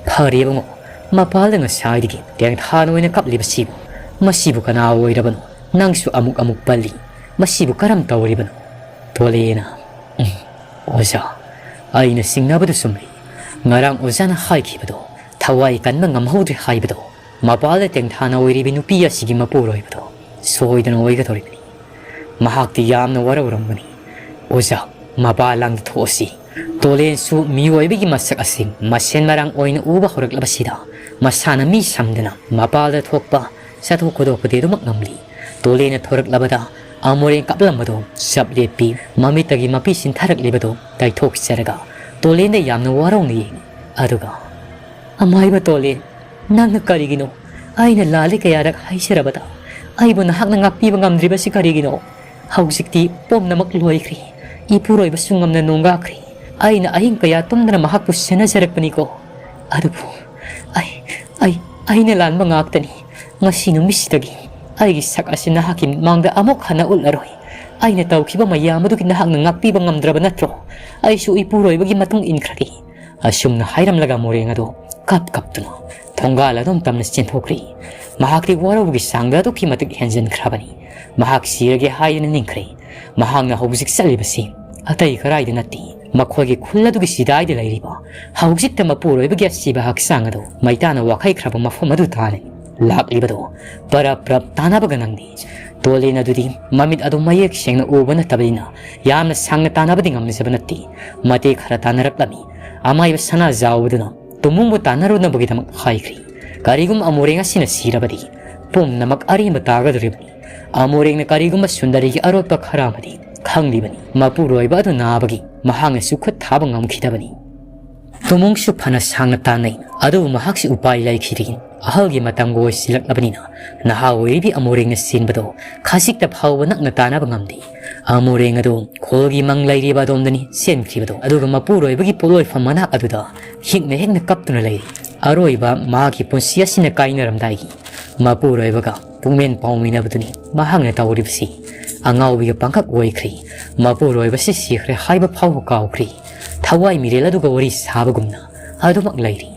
ꯐꯔꯦ ꯏꯕꯨꯡꯉꯣ, ꯃꯄꯥꯜꯗ ꯉꯁꯥꯏꯗꯒꯤ ꯇꯦꯡꯊꯥꯅ ꯑꯣꯏꯅ ꯀꯞꯂꯤꯕꯁꯤꯕꯨ ꯃꯁꯤꯕꯨ ꯀꯅꯥ ꯑꯣꯏꯔꯕꯅꯣ? ꯅꯪꯁꯨ ꯑꯃꯨꯛ ꯑꯃꯨꯛ ꯄꯜꯂꯤ꯫ ꯃꯁꯤꯕꯨ ꯀꯔꯝ ꯇꯧꯔꯤꯕꯅꯣ?" ꯇꯣꯂꯦꯅ, "ꯎꯝ, ꯑꯣꯖꯥ, ꯑꯩꯅ ꯆꯤꯡꯅꯕꯗꯨ ꯆꯨꯝꯂꯤ꯫ ꯉꯔꯥꯡ ꯑꯣꯖꯥꯅ ꯍꯥꯏꯈꯤꯕꯗꯣ ꯊꯋꯥꯏ ꯀꯟꯕ ꯉꯝꯍꯧꯗ꯭ꯔꯦ ꯍꯥꯏꯕꯗꯣ, ꯃꯄꯥꯜꯗ ꯇꯦꯡꯊꯥꯅ ꯑꯣꯏꯔꯤꯕꯤ ꯅꯨꯄꯤ ꯑꯁꯤꯒꯤ ꯃꯄꯨꯔꯣꯏꯕꯗꯣ ꯁꯣꯏꯗꯅ ꯑꯣꯏꯒꯗꯧꯔꯤꯕꯅꯤ꯫ ꯃꯍꯥꯛꯇꯤ ꯌꯥꯝꯅ ꯋꯥꯔꯧꯔꯝꯒꯅꯤ꯫ "ꯑꯣꯖꯥ, ꯃꯄꯥꯜ ꯂꯥꯡꯗ ꯊꯣꯛꯑꯁꯤ꯫" ꯇꯣꯂꯦꯟꯁꯨ ꯃꯤꯑꯣꯏꯕꯒꯤ ꯃꯁꯛ ꯑꯁꯤ ꯃꯁꯦꯟ ꯃꯔꯥꯡ ꯑꯣꯏꯅ ꯎꯕ ꯍꯧꯔꯛꯂꯕꯁꯤꯗ, ꯃꯁꯥꯅ ꯃꯤ ꯁꯝꯗꯅ ꯃꯄꯥꯜꯗ ꯊꯣꯛꯄ, ꯆꯠꯊꯣꯛ ꯈꯣꯠꯇꯣꯛꯄꯗꯤ ꯑꯗꯨꯃꯛ ꯉꯝꯂꯤ꯫ ꯇꯣꯂꯦꯟꯅ ꯊꯣꯔꯛꯂꯕꯗ ꯑꯃꯣꯔꯦꯡ ꯀꯞꯂꯝꯕꯗꯣ ꯆꯞ ꯂꯦꯞꯄꯤ꯫ ꯃꯃꯤꯠꯇꯒꯤ ꯃꯄꯤ ꯆꯤꯟꯊꯔꯛꯂꯤꯕꯗꯣ ꯇꯩꯊꯣꯛꯆꯔꯒ ꯇꯣꯂꯦꯟꯗ ꯌꯥꯝꯅ ꯋꯥꯔꯧꯅ ꯌꯦꯡꯉꯤ꯫ ꯑꯗꯨꯒ, "ꯑꯃꯥꯏꯕ ꯇꯣꯂꯦꯟ, ꯅꯪꯅ ꯀꯔꯤꯒꯤꯅꯣ ꯑꯩꯅ ꯂꯥꯜꯂꯦ ꯀꯌꯥꯔꯛ ꯍꯥꯏꯖꯔꯕꯗ ꯑꯩꯕꯨ ꯅꯍꯥꯛꯅ ꯉꯥꯛꯄꯤꯕ ꯉꯝꯗ꯭ꯔꯤꯕꯁꯤ ꯀꯔꯤꯒꯤꯅꯣ? ꯍꯧꯖꯤꯛꯇꯤ ꯄꯨꯝꯅꯃꯛ ꯂꯣꯏꯈ꯭ꯔꯦ꯫ ꯏꯄꯨꯔꯣꯏꯕꯁꯨ ꯉꯝꯅ ꯅꯣꯡꯒꯥꯈ꯭ꯔꯦ꯫ ꯑꯩꯅ ꯑꯍꯤꯡ ꯀꯌꯥ ꯇꯨꯝꯗꯅ ꯃꯍꯥꯛꯄꯨ ꯁꯦꯟꯅꯖꯔꯛꯄꯅꯤꯀꯣ꯫ ꯑꯗꯨꯕꯨ ꯑꯩ, ꯑꯩ, ꯑꯩꯅ ꯂꯥꯟꯕ ꯉꯥꯛꯇꯅꯤ꯫ ꯉꯁꯤ ꯅꯨꯃꯤꯠꯁꯤꯗꯒꯤ ꯑꯩꯒꯤ ꯁꯛ ꯑꯁꯤ ꯅꯍꯥꯛꯀꯤ ꯃꯤꯠꯃꯥꯡꯗ ꯑꯃꯨꯛ ꯍꯟꯅ ꯎꯠꯂꯔꯣꯏ꯫ ꯑꯩꯅ ꯇꯧꯈꯤꯕ ꯃꯌꯥꯝ ꯑꯗꯨꯒꯤ ꯅꯍꯥꯛꯅ ꯉꯥꯛꯄꯤꯕ ꯉꯝꯗ꯭ꯔꯕ ꯅꯠꯇ꯭ꯔꯣ? ꯑꯩꯁꯨ ꯏꯄꯨꯔꯣꯏꯕꯒꯤ ꯃꯇꯨꯡ ꯏꯟꯈ꯭ꯔꯒꯦ꯫" ꯑꯁꯨꯝꯅ ꯍꯥꯏꯔꯝꯂꯒ ꯃꯣꯔꯦꯡ ꯑꯗꯨ ꯀꯞ ꯀꯞꯇꯨꯅ ꯊꯣꯡꯒꯥꯜ ꯑꯗꯨꯝ ꯇꯝꯅ ꯆꯦꯟꯊꯣꯛꯈ꯭ꯔꯦ꯫ ꯃꯍꯥꯛꯇꯤ ꯋꯥꯔꯧꯕꯒꯤ ꯆꯥꯡꯗ ꯑꯗꯨꯛꯀꯤ ꯃꯇꯤꯛ ꯍꯦꯟꯖꯤꯟꯈ꯭ꯔꯕꯅꯤ꯫ ꯃꯍꯥꯛ ꯁꯤꯔꯒꯦ ꯍꯥꯏꯗꯅ ꯅꯤꯡꯈ꯭ꯔꯦ꯫ ꯃꯍꯥꯛꯅ ꯍꯧꯖꯤꯛ ꯆꯠꯂꯤꯕꯁꯤ ꯑꯇꯩ ꯀꯔꯥꯏꯗ ꯅꯠꯇꯦ, ꯃꯈꯣꯏꯒꯤ ꯈꯨꯜ ꯑꯗꯨꯒꯤ ꯆꯤꯗꯥꯏꯗ ꯂꯩꯔꯤꯕ, ꯍꯧꯖꯤꯛꯇ ꯃꯄꯨꯔꯣꯏꯕꯒꯤ ꯑꯁꯤꯕ ꯍꯛꯆꯥꯡ ꯑꯗꯨ ꯃꯩꯇꯥꯅ ꯋꯥꯈꯩꯈ꯭ꯔꯕ ꯃꯐꯝ ꯑꯗꯨ ꯇꯥꯅꯤ꯫ ꯂꯥꯛꯂꯤꯕꯗꯨ ꯄꯔꯞ ꯄꯔꯞ ꯇꯥꯅꯕꯒ ꯅꯪꯗꯦ꯫ ꯇꯣꯂꯦꯟ ꯑꯗꯨꯗꯤ ꯃꯃꯤꯠ ꯑꯗꯨ ꯃꯌꯦꯛ ꯁꯦꯡꯅ ꯎꯕ ꯅꯠꯇꯕꯅꯤꯅ ꯌꯥꯝꯅ ꯁꯥꯡꯅ ꯇꯥꯅꯕꯗꯤ ꯉꯝꯖꯕ ꯅꯠꯇꯦ꯫ ꯃꯇꯦꯛ ꯈꯔ ꯇꯥꯅꯔꯛꯂꯝꯃꯤ꯫ ꯑꯃꯥꯏꯕ ꯁꯅꯥꯖꯥꯎꯕꯗꯨꯅ ꯇꯨꯃꯨꯡꯕꯨ ꯇꯥꯟꯅꯔꯨꯅꯕꯒꯤꯗꯃꯛ ꯍꯥꯏꯈ꯭ꯔꯤ꯫ ꯀꯔꯤꯒꯨꯝꯕ ꯑꯃꯣꯔꯦꯡ ꯑꯁꯤꯅ ꯁꯤꯔꯕꯗꯤ ꯄꯨꯝꯅꯃꯛ ꯑꯔꯦꯝꯕ ꯇꯥꯒꯗꯧꯔꯤꯕꯅꯤ꯫ ꯑꯃꯣꯔꯦꯡꯅ ꯀꯔꯤꯒꯨꯝꯕ ꯁꯨꯟꯗꯔꯤꯒꯤ ꯑꯔꯣꯠꯄ ꯈꯔ ꯑꯃꯗꯤ ꯈꯪꯂꯤꯕꯅꯤ꯫ ꯃꯄꯨꯔꯣꯏꯕ ꯑꯗꯨ ꯅꯥꯕꯒꯤ ꯃꯍꯥꯛꯅꯁꯨ ꯈꯨꯠ ꯊꯥꯕ ꯉꯝꯈꯤꯗꯕꯅꯤ꯫ ꯇꯨꯃꯨꯡꯁꯨ ꯐꯅ ꯁꯥꯡꯅ ꯇꯥꯟꯅꯩ, ꯑꯗꯨꯕꯨ ꯃꯍꯥꯛꯁꯨ ꯎꯄꯥꯏ ꯂꯩꯈꯤꯗ꯭ꯔꯤ꯫ ꯑꯍꯜꯒꯤ ꯃꯇꯝꯒ ꯑꯣꯏꯁꯤꯜꯂꯛꯂꯕꯅꯤꯅ ꯅꯍꯥ ꯑꯣꯏꯔꯤꯕꯤ ꯑꯃꯣꯔꯦꯡꯅ ꯆꯦꯟꯕꯗꯣ ꯈꯖꯤꯛꯇ ꯐꯥꯎꯕ ꯅꯛꯅ ꯇꯥꯟꯅꯕ ꯉꯝꯗꯦ꯫ ꯑꯃꯣꯔꯦꯡ ꯑꯗꯨ ꯈꯣꯜꯒꯤ ꯃꯪ ꯂꯩꯔꯤꯕ ꯑꯗꯣꯝꯗꯅꯤ ꯆꯦꯟꯈꯤꯕꯗꯣ, ꯑꯗꯨꯒ ꯃꯄꯨꯔꯣꯏꯕꯒꯤ ꯄꯣꯠꯂꯣꯏꯐꯝ ꯃꯅꯥꯛ ꯑꯗꯨꯗ ꯍꯤꯛꯅ ꯍꯤꯛꯅ ꯀꯞꯇꯨꯅ ꯂꯩꯔꯤ꯫ ꯑꯔꯣꯏꯕ ꯃꯍꯥꯛꯀꯤ ꯄꯨꯟꯁꯤ ꯑꯁꯤꯅ ꯀꯥꯏꯅꯔꯝꯗꯥꯏꯒꯤ ꯃꯄꯨꯔꯣꯏꯕꯒ ꯄꯨꯛꯃꯦꯟ ꯄꯥꯎꯃꯤꯟꯅꯕꯗꯨꯅꯤ ꯃꯍꯥꯛꯅ ꯇꯧꯔꯤꯕꯁꯤ꯫ ꯑꯉꯥꯎꯕꯤꯒ ꯄꯥꯡꯈꯛ ꯑꯣꯏꯈ꯭ꯔꯤ꯫ ꯃꯄꯨꯔꯣꯏꯕꯁꯤ ꯁꯤꯈ꯭ꯔꯦ ꯍꯥꯏꯕ ꯐꯥꯎꯕ ꯀꯥꯎꯈ꯭ꯔꯤ꯫ ꯊꯋꯥꯏ ꯃꯤꯔꯦꯜ ꯑꯗꯨꯒ ꯋꯥꯔꯤ ꯁꯥꯕꯒꯨꯝꯅ ꯑꯗꯨꯃꯛ ꯂꯩꯔꯤ꯫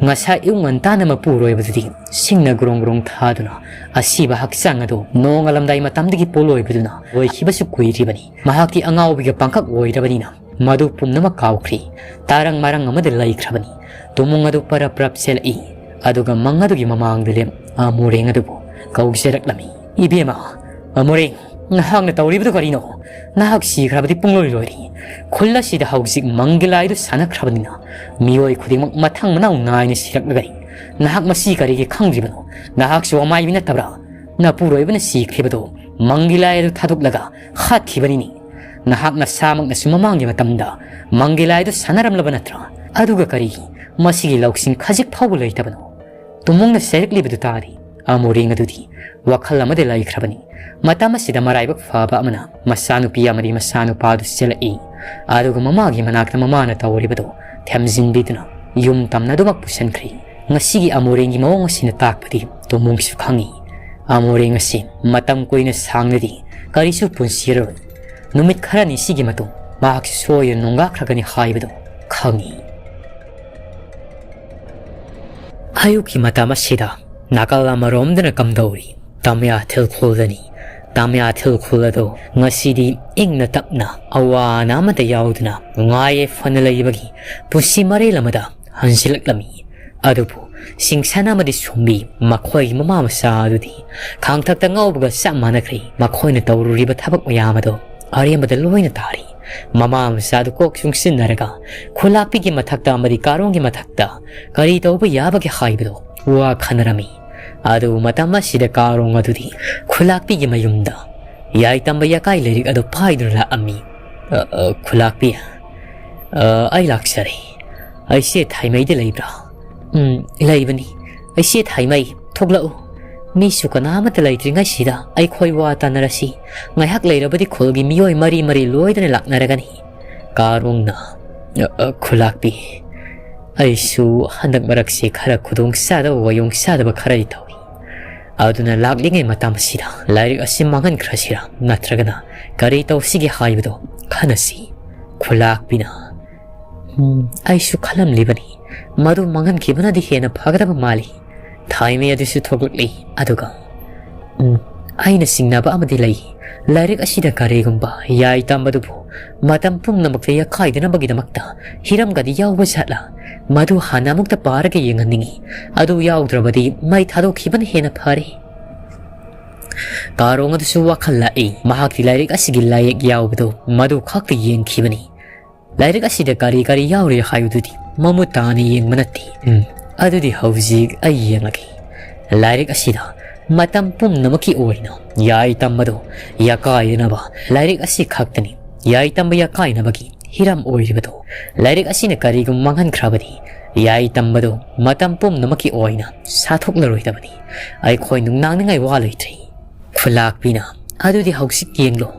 ꯉꯁꯥꯏ ꯑꯌꯨꯛ ꯉꯟꯇꯥꯅ ꯃꯄꯨꯔꯣꯏꯕꯗꯨꯗꯤ ꯁꯤꯡꯅ ꯒ꯭ꯔꯣꯡ ꯒ꯭ꯔꯣꯡ ꯊꯥꯗꯨꯅ ꯑꯁꯤꯕ ꯍꯛꯆꯥꯡ ꯑꯗꯨ ꯅꯣꯡꯉꯥꯜꯂꯝꯗꯥꯏ ꯃꯇꯝꯗꯒꯤ ꯄꯣꯂꯣꯏꯕꯗꯨꯅ ꯂꯣꯏꯈꯤꯕꯁꯨ ꯀꯨꯏꯗ꯭ꯔꯤꯕꯅꯤ꯫ ꯃꯍꯥꯛꯇꯤ ꯑꯉꯥꯎꯕꯤꯒ ꯄꯥꯡꯈꯛ ꯑꯣꯏꯔꯕꯅꯤꯅ ꯃꯗꯨ ꯄꯨꯝꯅꯃꯛ ꯀꯥꯎꯈ꯭ꯔꯦ꯫ ꯇꯥꯔꯪ ꯃꯥꯔꯪ ꯑꯃꯗ ꯂꯩꯈ꯭ꯔꯕꯅꯤ꯫ ꯇꯨꯃꯨꯡ ꯑꯗꯨ ꯄꯔꯞ ꯄꯔꯞ ꯆꯦꯜꯂꯛꯏ꯫ ꯑꯗꯨꯒ ꯃꯪ ꯑꯗꯨꯒꯤ ꯃꯃꯥꯡꯗ ꯂꯦꯞ ꯑꯃꯨꯔꯦꯡ ꯑꯗꯨꯕꯨ ꯀꯧꯖꯔꯛꯂꯝꯃꯤ꯫ "ꯏꯕꯦꯝꯃ, ꯑꯃꯨꯔꯦꯡ, ꯅꯍꯥꯛꯅ ꯇꯧꯔꯤꯕꯗꯨ ꯀꯔꯤꯅꯣ? ꯅꯍꯥꯛ ꯁꯤꯈ꯭ꯔꯕꯗꯤ ꯄꯨꯡꯂꯣꯏ ꯂꯣꯏꯔꯦ꯫ ꯈꯨꯜ ꯑꯁꯤꯗ ꯍꯧꯖꯤꯛ ꯃꯪꯒꯤ ꯂꯥꯏꯗꯨ ꯁꯥꯟꯅꯈ꯭ꯔꯕꯅꯤꯅ ꯃꯤꯑꯣꯏ ꯈꯨꯗꯤꯡꯃꯛ ꯃꯊꯪ ꯃꯅꯥꯎ ꯅꯥꯏꯅ ꯁꯤꯔꯛꯂꯒꯅꯤ꯫ ꯅꯍꯥꯛ ꯃꯁꯤ ꯀꯔꯤꯒꯤ ꯈꯪꯗ꯭ꯔꯤꯕꯅꯣ? ꯅꯍꯥꯛꯁꯨ ꯑꯃꯥꯏꯕꯤ ꯅꯠꯇꯕ꯭ꯔꯥ? ꯅꯄꯨꯔꯣꯏꯕꯅ ꯁꯤꯈ꯭ꯔꯤꯕꯗꯣ ꯃꯪꯒꯤ ꯂꯥꯏ ꯑꯗꯨ ꯊꯥꯗꯣꯛꯂꯒ ꯍꯥꯠꯈꯤꯕꯅꯤꯅꯦ꯫ ꯅꯍꯥꯛ ꯅꯁꯥꯃꯛꯅꯁꯨ ꯃꯃꯥꯡꯒꯤ ꯃꯇꯝꯗ ꯃꯪꯒꯤ ꯂꯥꯏꯗꯨ ꯁꯥꯟꯅꯔꯝꯂꯕ ꯅꯠꯇ꯭ꯔꯥ? ꯑꯗꯨꯒ ꯀꯔꯤꯒꯤ ꯃꯁꯤꯒꯤ ꯂꯧꯁꯤꯡ ꯈꯖꯤꯛ ꯐꯥꯎꯕ ꯂꯩꯇꯕꯅꯣ?" ꯇꯨꯃꯨꯡꯅ ꯆꯩꯔꯛꯂꯤꯕꯗꯨ ꯇꯥꯔꯤ꯫ ꯑꯃꯨꯔꯦꯡ ꯑꯗꯨꯗꯤ ꯋꯥꯈꯜ ꯑꯃꯗ ꯂꯩꯈ꯭ꯔꯕꯅꯤ꯫ ꯃꯇꯝ ꯑꯁꯤꯗ ꯃꯔꯥꯏꯕꯛ ꯐꯕ ꯑꯃꯅ ꯃꯆꯥꯅꯨꯄꯤ ꯑꯃꯗꯤ ꯃꯆꯥꯅꯨꯄꯥꯗꯨ ꯆꯦꯜꯂꯛꯏ꯫ ꯑꯗꯨꯒ ꯃꯃꯥꯒꯤ ꯃꯅꯥꯛꯇ ꯃꯃꯥꯅ ꯇꯧꯔꯤꯕꯗꯨ ꯊꯦꯝꯖꯤꯟꯕꯤꯗꯨꯅ ꯌꯨꯝ ꯇꯝꯅ ꯑꯗꯨꯃꯛ ꯄꯨꯁꯤꯟꯈ꯭ꯔꯦ꯫ ꯉꯁꯤꯒꯤ ꯑꯃꯨꯔꯦꯡꯒꯤ ꯃꯑꯣꯡ ꯑꯁꯤꯅ ꯇꯥꯛꯄꯗꯤ ꯇꯨꯃꯨꯡꯁꯨ ꯈꯪꯏ꯫ ꯑꯃꯨꯔꯦꯡ ꯑꯁꯤ ꯃꯇꯝ ꯀꯨꯏꯅ ꯁꯥꯡꯅꯗꯤ ꯀꯔꯤꯁꯨ ꯄꯨꯟꯁꯤꯔꯔꯣꯏ꯫ ꯅꯨꯃꯤꯠ ꯈꯔꯅꯤ ꯁꯤꯒꯤ ꯃꯇꯨꯡ ꯃꯍꯥꯛꯁꯨ ꯁꯣꯏꯗꯅ ꯅꯣꯡꯒꯥꯈ꯭ꯔꯒꯅꯤ ꯍꯥꯏꯕꯗꯨ ꯈꯪꯏ꯫ ꯑꯌꯨꯛꯀꯤ ꯃꯇꯝ ꯑꯁꯤꯗ ꯅꯥꯀꯜ ꯑꯃꯔꯣꯝꯗꯅ ꯀꯝꯗꯧꯔꯤ? ꯇꯥꯃꯤꯌꯥꯊꯤꯜ ꯈꯨꯜꯗꯅꯤ꯫ ꯇꯥꯃꯤꯌꯥꯊꯤꯜ ꯈꯨꯜ ꯑꯗꯨ ꯉꯁꯤꯗꯤ ꯏꯪꯅ ꯇꯞꯅ, ꯑꯋꯥ ꯑꯅꯥ ꯑꯃꯠꯇ ꯌꯥꯎꯗꯅ ꯅꯨꯡꯉꯥꯏ ꯌꯥꯏꯐꯅ ꯂꯩꯕꯒꯤ ꯄꯨꯟꯁꯤ ꯃꯔꯦꯜ ꯑꯃꯗ ꯍꯟꯖꯤꯜꯂꯛꯂꯝꯃꯤ꯫ ꯑꯗꯨꯕꯨ ꯁꯤꯡꯁꯟ ꯑꯃꯗꯤ ꯁꯨꯝꯕꯤ, ꯃꯈꯣꯏꯒꯤ ꯃꯃꯥ ꯃꯆꯥ ꯑꯗꯨꯗꯤ ꯈꯥꯡꯊꯛꯇ ꯉꯥꯎꯕꯒ ꯆꯞ ꯃꯥꯟꯅꯈ꯭ꯔꯦ꯫ ꯃꯈꯣꯏꯅ ꯇꯧꯔꯨꯔꯤꯕ ꯊꯕꯛ ꯃꯌꯥꯝ ꯑꯗꯨ ꯑꯔꯦꯝꯕꯗ ꯂꯣꯏꯅ ꯇꯥꯔꯤ꯫ ꯃꯃꯥ ꯃꯆꯥꯗꯨ ꯀꯣꯛ ꯆꯨꯡꯁꯤꯟꯅꯔꯒ ꯈꯨꯂꯥꯛꯄꯤꯒꯤ ꯃꯊꯛꯇ ꯑꯃꯗꯤ ꯀꯥꯔꯣꯡꯒꯤ ꯃꯊꯛꯇ ꯀꯔꯤ ꯇꯧꯕ ꯌꯥꯕꯒꯦ ꯍꯥꯏꯕꯗꯨ ꯋꯥ ꯈꯟꯅꯔꯝꯃꯤ꯫ ꯑꯗꯨꯕꯨ ꯃꯇꯝ ꯑꯁꯤꯗ ꯀꯥꯔꯣꯡ ꯑꯗꯨꯗꯤ ꯈꯨꯂꯥꯛꯄꯤꯒꯤ ꯃꯌꯨꯝꯗ ꯌꯥꯏꯇꯝꯕ ꯌꯥꯀꯥꯏ ꯂꯥꯏꯔꯤꯛ ꯑꯗꯨ ꯄꯥꯏꯗꯨꯅ ꯂꯥꯛꯑꯝꯃꯤ꯫ "ꯑ, ꯑ, ꯈꯨꯂꯥꯛꯄꯤ, ꯑ, ꯑꯩ ꯂꯥꯛꯆꯔꯦ꯫ ꯑꯩꯁꯦ ꯊꯥꯏꯃꯩꯗ ꯂꯩꯕ꯭ꯔꯥ?" "ꯎꯝ, ꯂꯩꯕꯅꯤ꯫ ꯑꯩꯁꯦ ꯊꯥꯏꯃꯩ, ꯊꯣꯛꯂꯛꯎ꯫ ꯃꯤꯁꯨ ꯀꯅꯥꯃꯠꯇ ꯂꯩꯇ꯭ꯔꯤꯉꯩꯁꯤꯗ ꯑꯩꯈꯣꯏ ꯋꯥ ꯇꯥꯅꯔꯁꯤ꯫ ꯉꯥꯏꯍꯥꯛ ꯂꯩꯔꯕꯗꯤ ꯈꯨꯜꯒꯤ ꯃꯤꯑꯣꯏ ꯃꯔꯤ ꯃꯔꯤ ꯂꯣꯏꯗꯅ ꯂꯥꯛꯅꯔꯒꯅꯤ꯫" ꯀꯥꯔꯣꯡꯅ, "ꯑ, ꯑ, ꯈꯨꯂꯥꯛꯄꯤ, ꯑꯩꯁꯨ ꯍꯟꯗꯛ ꯃꯔꯛꯁꯤ ꯈꯔ ꯈꯨꯗꯣꯡ ꯆꯥꯗꯕ, ꯋꯥꯌꯣꯡ ꯆꯥꯗꯕ ꯈꯔꯗꯤ ꯇꯧꯏ꯫ ꯑꯗꯨꯅ ꯂꯥꯛꯂꯤꯉꯩ ꯃꯇꯝ ꯑꯁꯤꯗ ꯂꯥꯏꯔꯤꯛ ꯑꯁꯤ ꯃꯥꯡꯍꯟꯈ꯭ꯔꯁꯤꯔꯥ, ꯅꯠꯇ꯭ꯔꯒꯅ ꯀꯔꯤ ꯇꯧꯁꯤꯒꯦ ꯍꯥꯏꯕꯗꯨ ꯈꯟꯅꯁꯤ꯫" ꯈꯨꯂꯥꯛꯄꯤꯅ, "ꯎꯝ, ꯑꯩꯁꯨ ꯈꯜꯂꯝꯂꯤꯕꯅꯤ꯫ ꯃꯗꯨ ꯃꯥꯡꯍꯟꯈꯤꯕꯅꯗꯤ ꯍꯦꯟꯅ ꯐꯒꯗꯕ ꯃꯥꯜꯂꯤ꯫ ꯊꯥꯏꯃꯩ ꯑꯗꯨꯁꯨ ꯊꯣꯛꯂꯛꯂꯤ꯫ ꯑꯗꯨꯒ, ꯎꯝ, ꯑꯩꯅ ꯆꯤꯡꯅꯕ ꯑꯃꯗꯤ ꯂꯩ꯫ ꯂꯥꯏꯔꯤꯛ ꯑꯁꯤꯗ ꯀꯔꯤꯒꯨꯝꯕ ꯌꯥꯏ ꯇꯝꯕꯗꯨꯕꯨ ꯃꯇꯝ ꯄꯨꯝꯅꯃꯛꯇ ꯌꯥꯀꯥꯏꯗꯅꯕꯒꯤꯗꯃꯛꯇ ꯍꯤꯔꯝꯒꯗꯤ ꯌꯥꯎꯕ ꯖꯥꯠꯂꯥ? ꯃꯗꯨ ꯍꯥꯟꯅ ꯑꯃꯨꯛꯇ ꯄꯥꯔꯒ ꯌꯦꯡꯍꯟꯅꯤꯡꯏ꯫ ꯑꯗꯨ ꯌꯥꯎꯗ꯭ꯔꯕꯗꯤ ꯃꯩ ꯊꯥꯗꯣꯛꯈꯤꯕꯅ ꯍꯦꯟꯅ ꯐꯔꯦ꯫ ꯀꯥꯔꯣꯡ ꯑꯗꯨꯁꯨ ꯋꯥꯈꯜ ꯂꯥꯛꯏ꯫ ꯃꯍꯥꯛꯇꯤ ꯂꯥꯏꯔꯤꯛ ꯑꯁꯤꯒꯤ ꯂꯥꯏꯌꯦꯛ ꯌꯥꯎꯕꯗꯨ ꯃꯗꯨ ꯈꯛꯇ ꯌꯦꯡꯈꯤꯕꯅꯤ꯫ ꯂꯥꯏꯔꯤꯛ ꯑꯁꯤꯗ ꯀꯔꯤ ꯀꯔꯤ ꯌꯥꯎꯔꯤ ꯍꯥꯏꯕꯗꯨꯗꯤ ꯃꯃꯨꯠ ꯇꯥꯅ ꯌꯦꯡꯕ ꯅꯠꯇꯦ꯫ ꯎꯝ, ꯑꯗꯨꯗꯤ ꯍꯧꯖꯤꯛ ꯑꯩ ꯌꯦꯡꯂꯒꯦ꯫ ꯂꯥꯏꯔꯤꯛ ꯑꯁꯤꯗ ꯃꯇꯝ ꯄꯨꯝꯅꯃꯛꯀꯤ ꯑꯣꯏꯅ ꯌꯥꯏ ꯇꯝꯕꯗꯨ ꯌꯥꯀꯥꯏꯗꯅꯕ ꯂꯥꯏꯔꯤꯛ ꯑꯁꯤ ꯈꯛꯇꯅꯤ꯫ ꯌꯥꯏ ꯇꯝꯕ ꯌꯥꯀꯥꯏꯅꯕꯒꯤ ꯍꯤꯔꯝ ꯑꯣꯏꯔꯤꯕꯗꯨ꯫ ꯂꯥꯏꯔꯤꯛ ꯑꯁꯤꯅ ꯀꯔꯤꯒꯨꯝꯕ ꯃꯥꯡꯍꯟꯈ꯭ꯔꯕꯗꯤ ꯌꯥꯏ ꯇꯝꯕꯗꯨ ꯃꯇꯝ ꯄꯨꯝꯅꯃꯛꯀꯤ ꯑꯣꯏꯅ ꯁꯥꯊꯣꯛꯂꯔꯣꯏꯗꯕꯅꯤ꯫ ꯑꯩꯈꯣꯏ ꯅꯨꯡꯅꯥꯡꯅꯤꯡꯉꯥꯏ ꯋꯥ ꯂꯩꯇ꯭ꯔꯦ꯫ ꯈꯨꯂꯥꯛꯄꯤꯅ, ꯑꯗꯨꯗꯤ ꯍꯧꯖꯤꯛ ꯌꯦꯡꯂꯣ꯫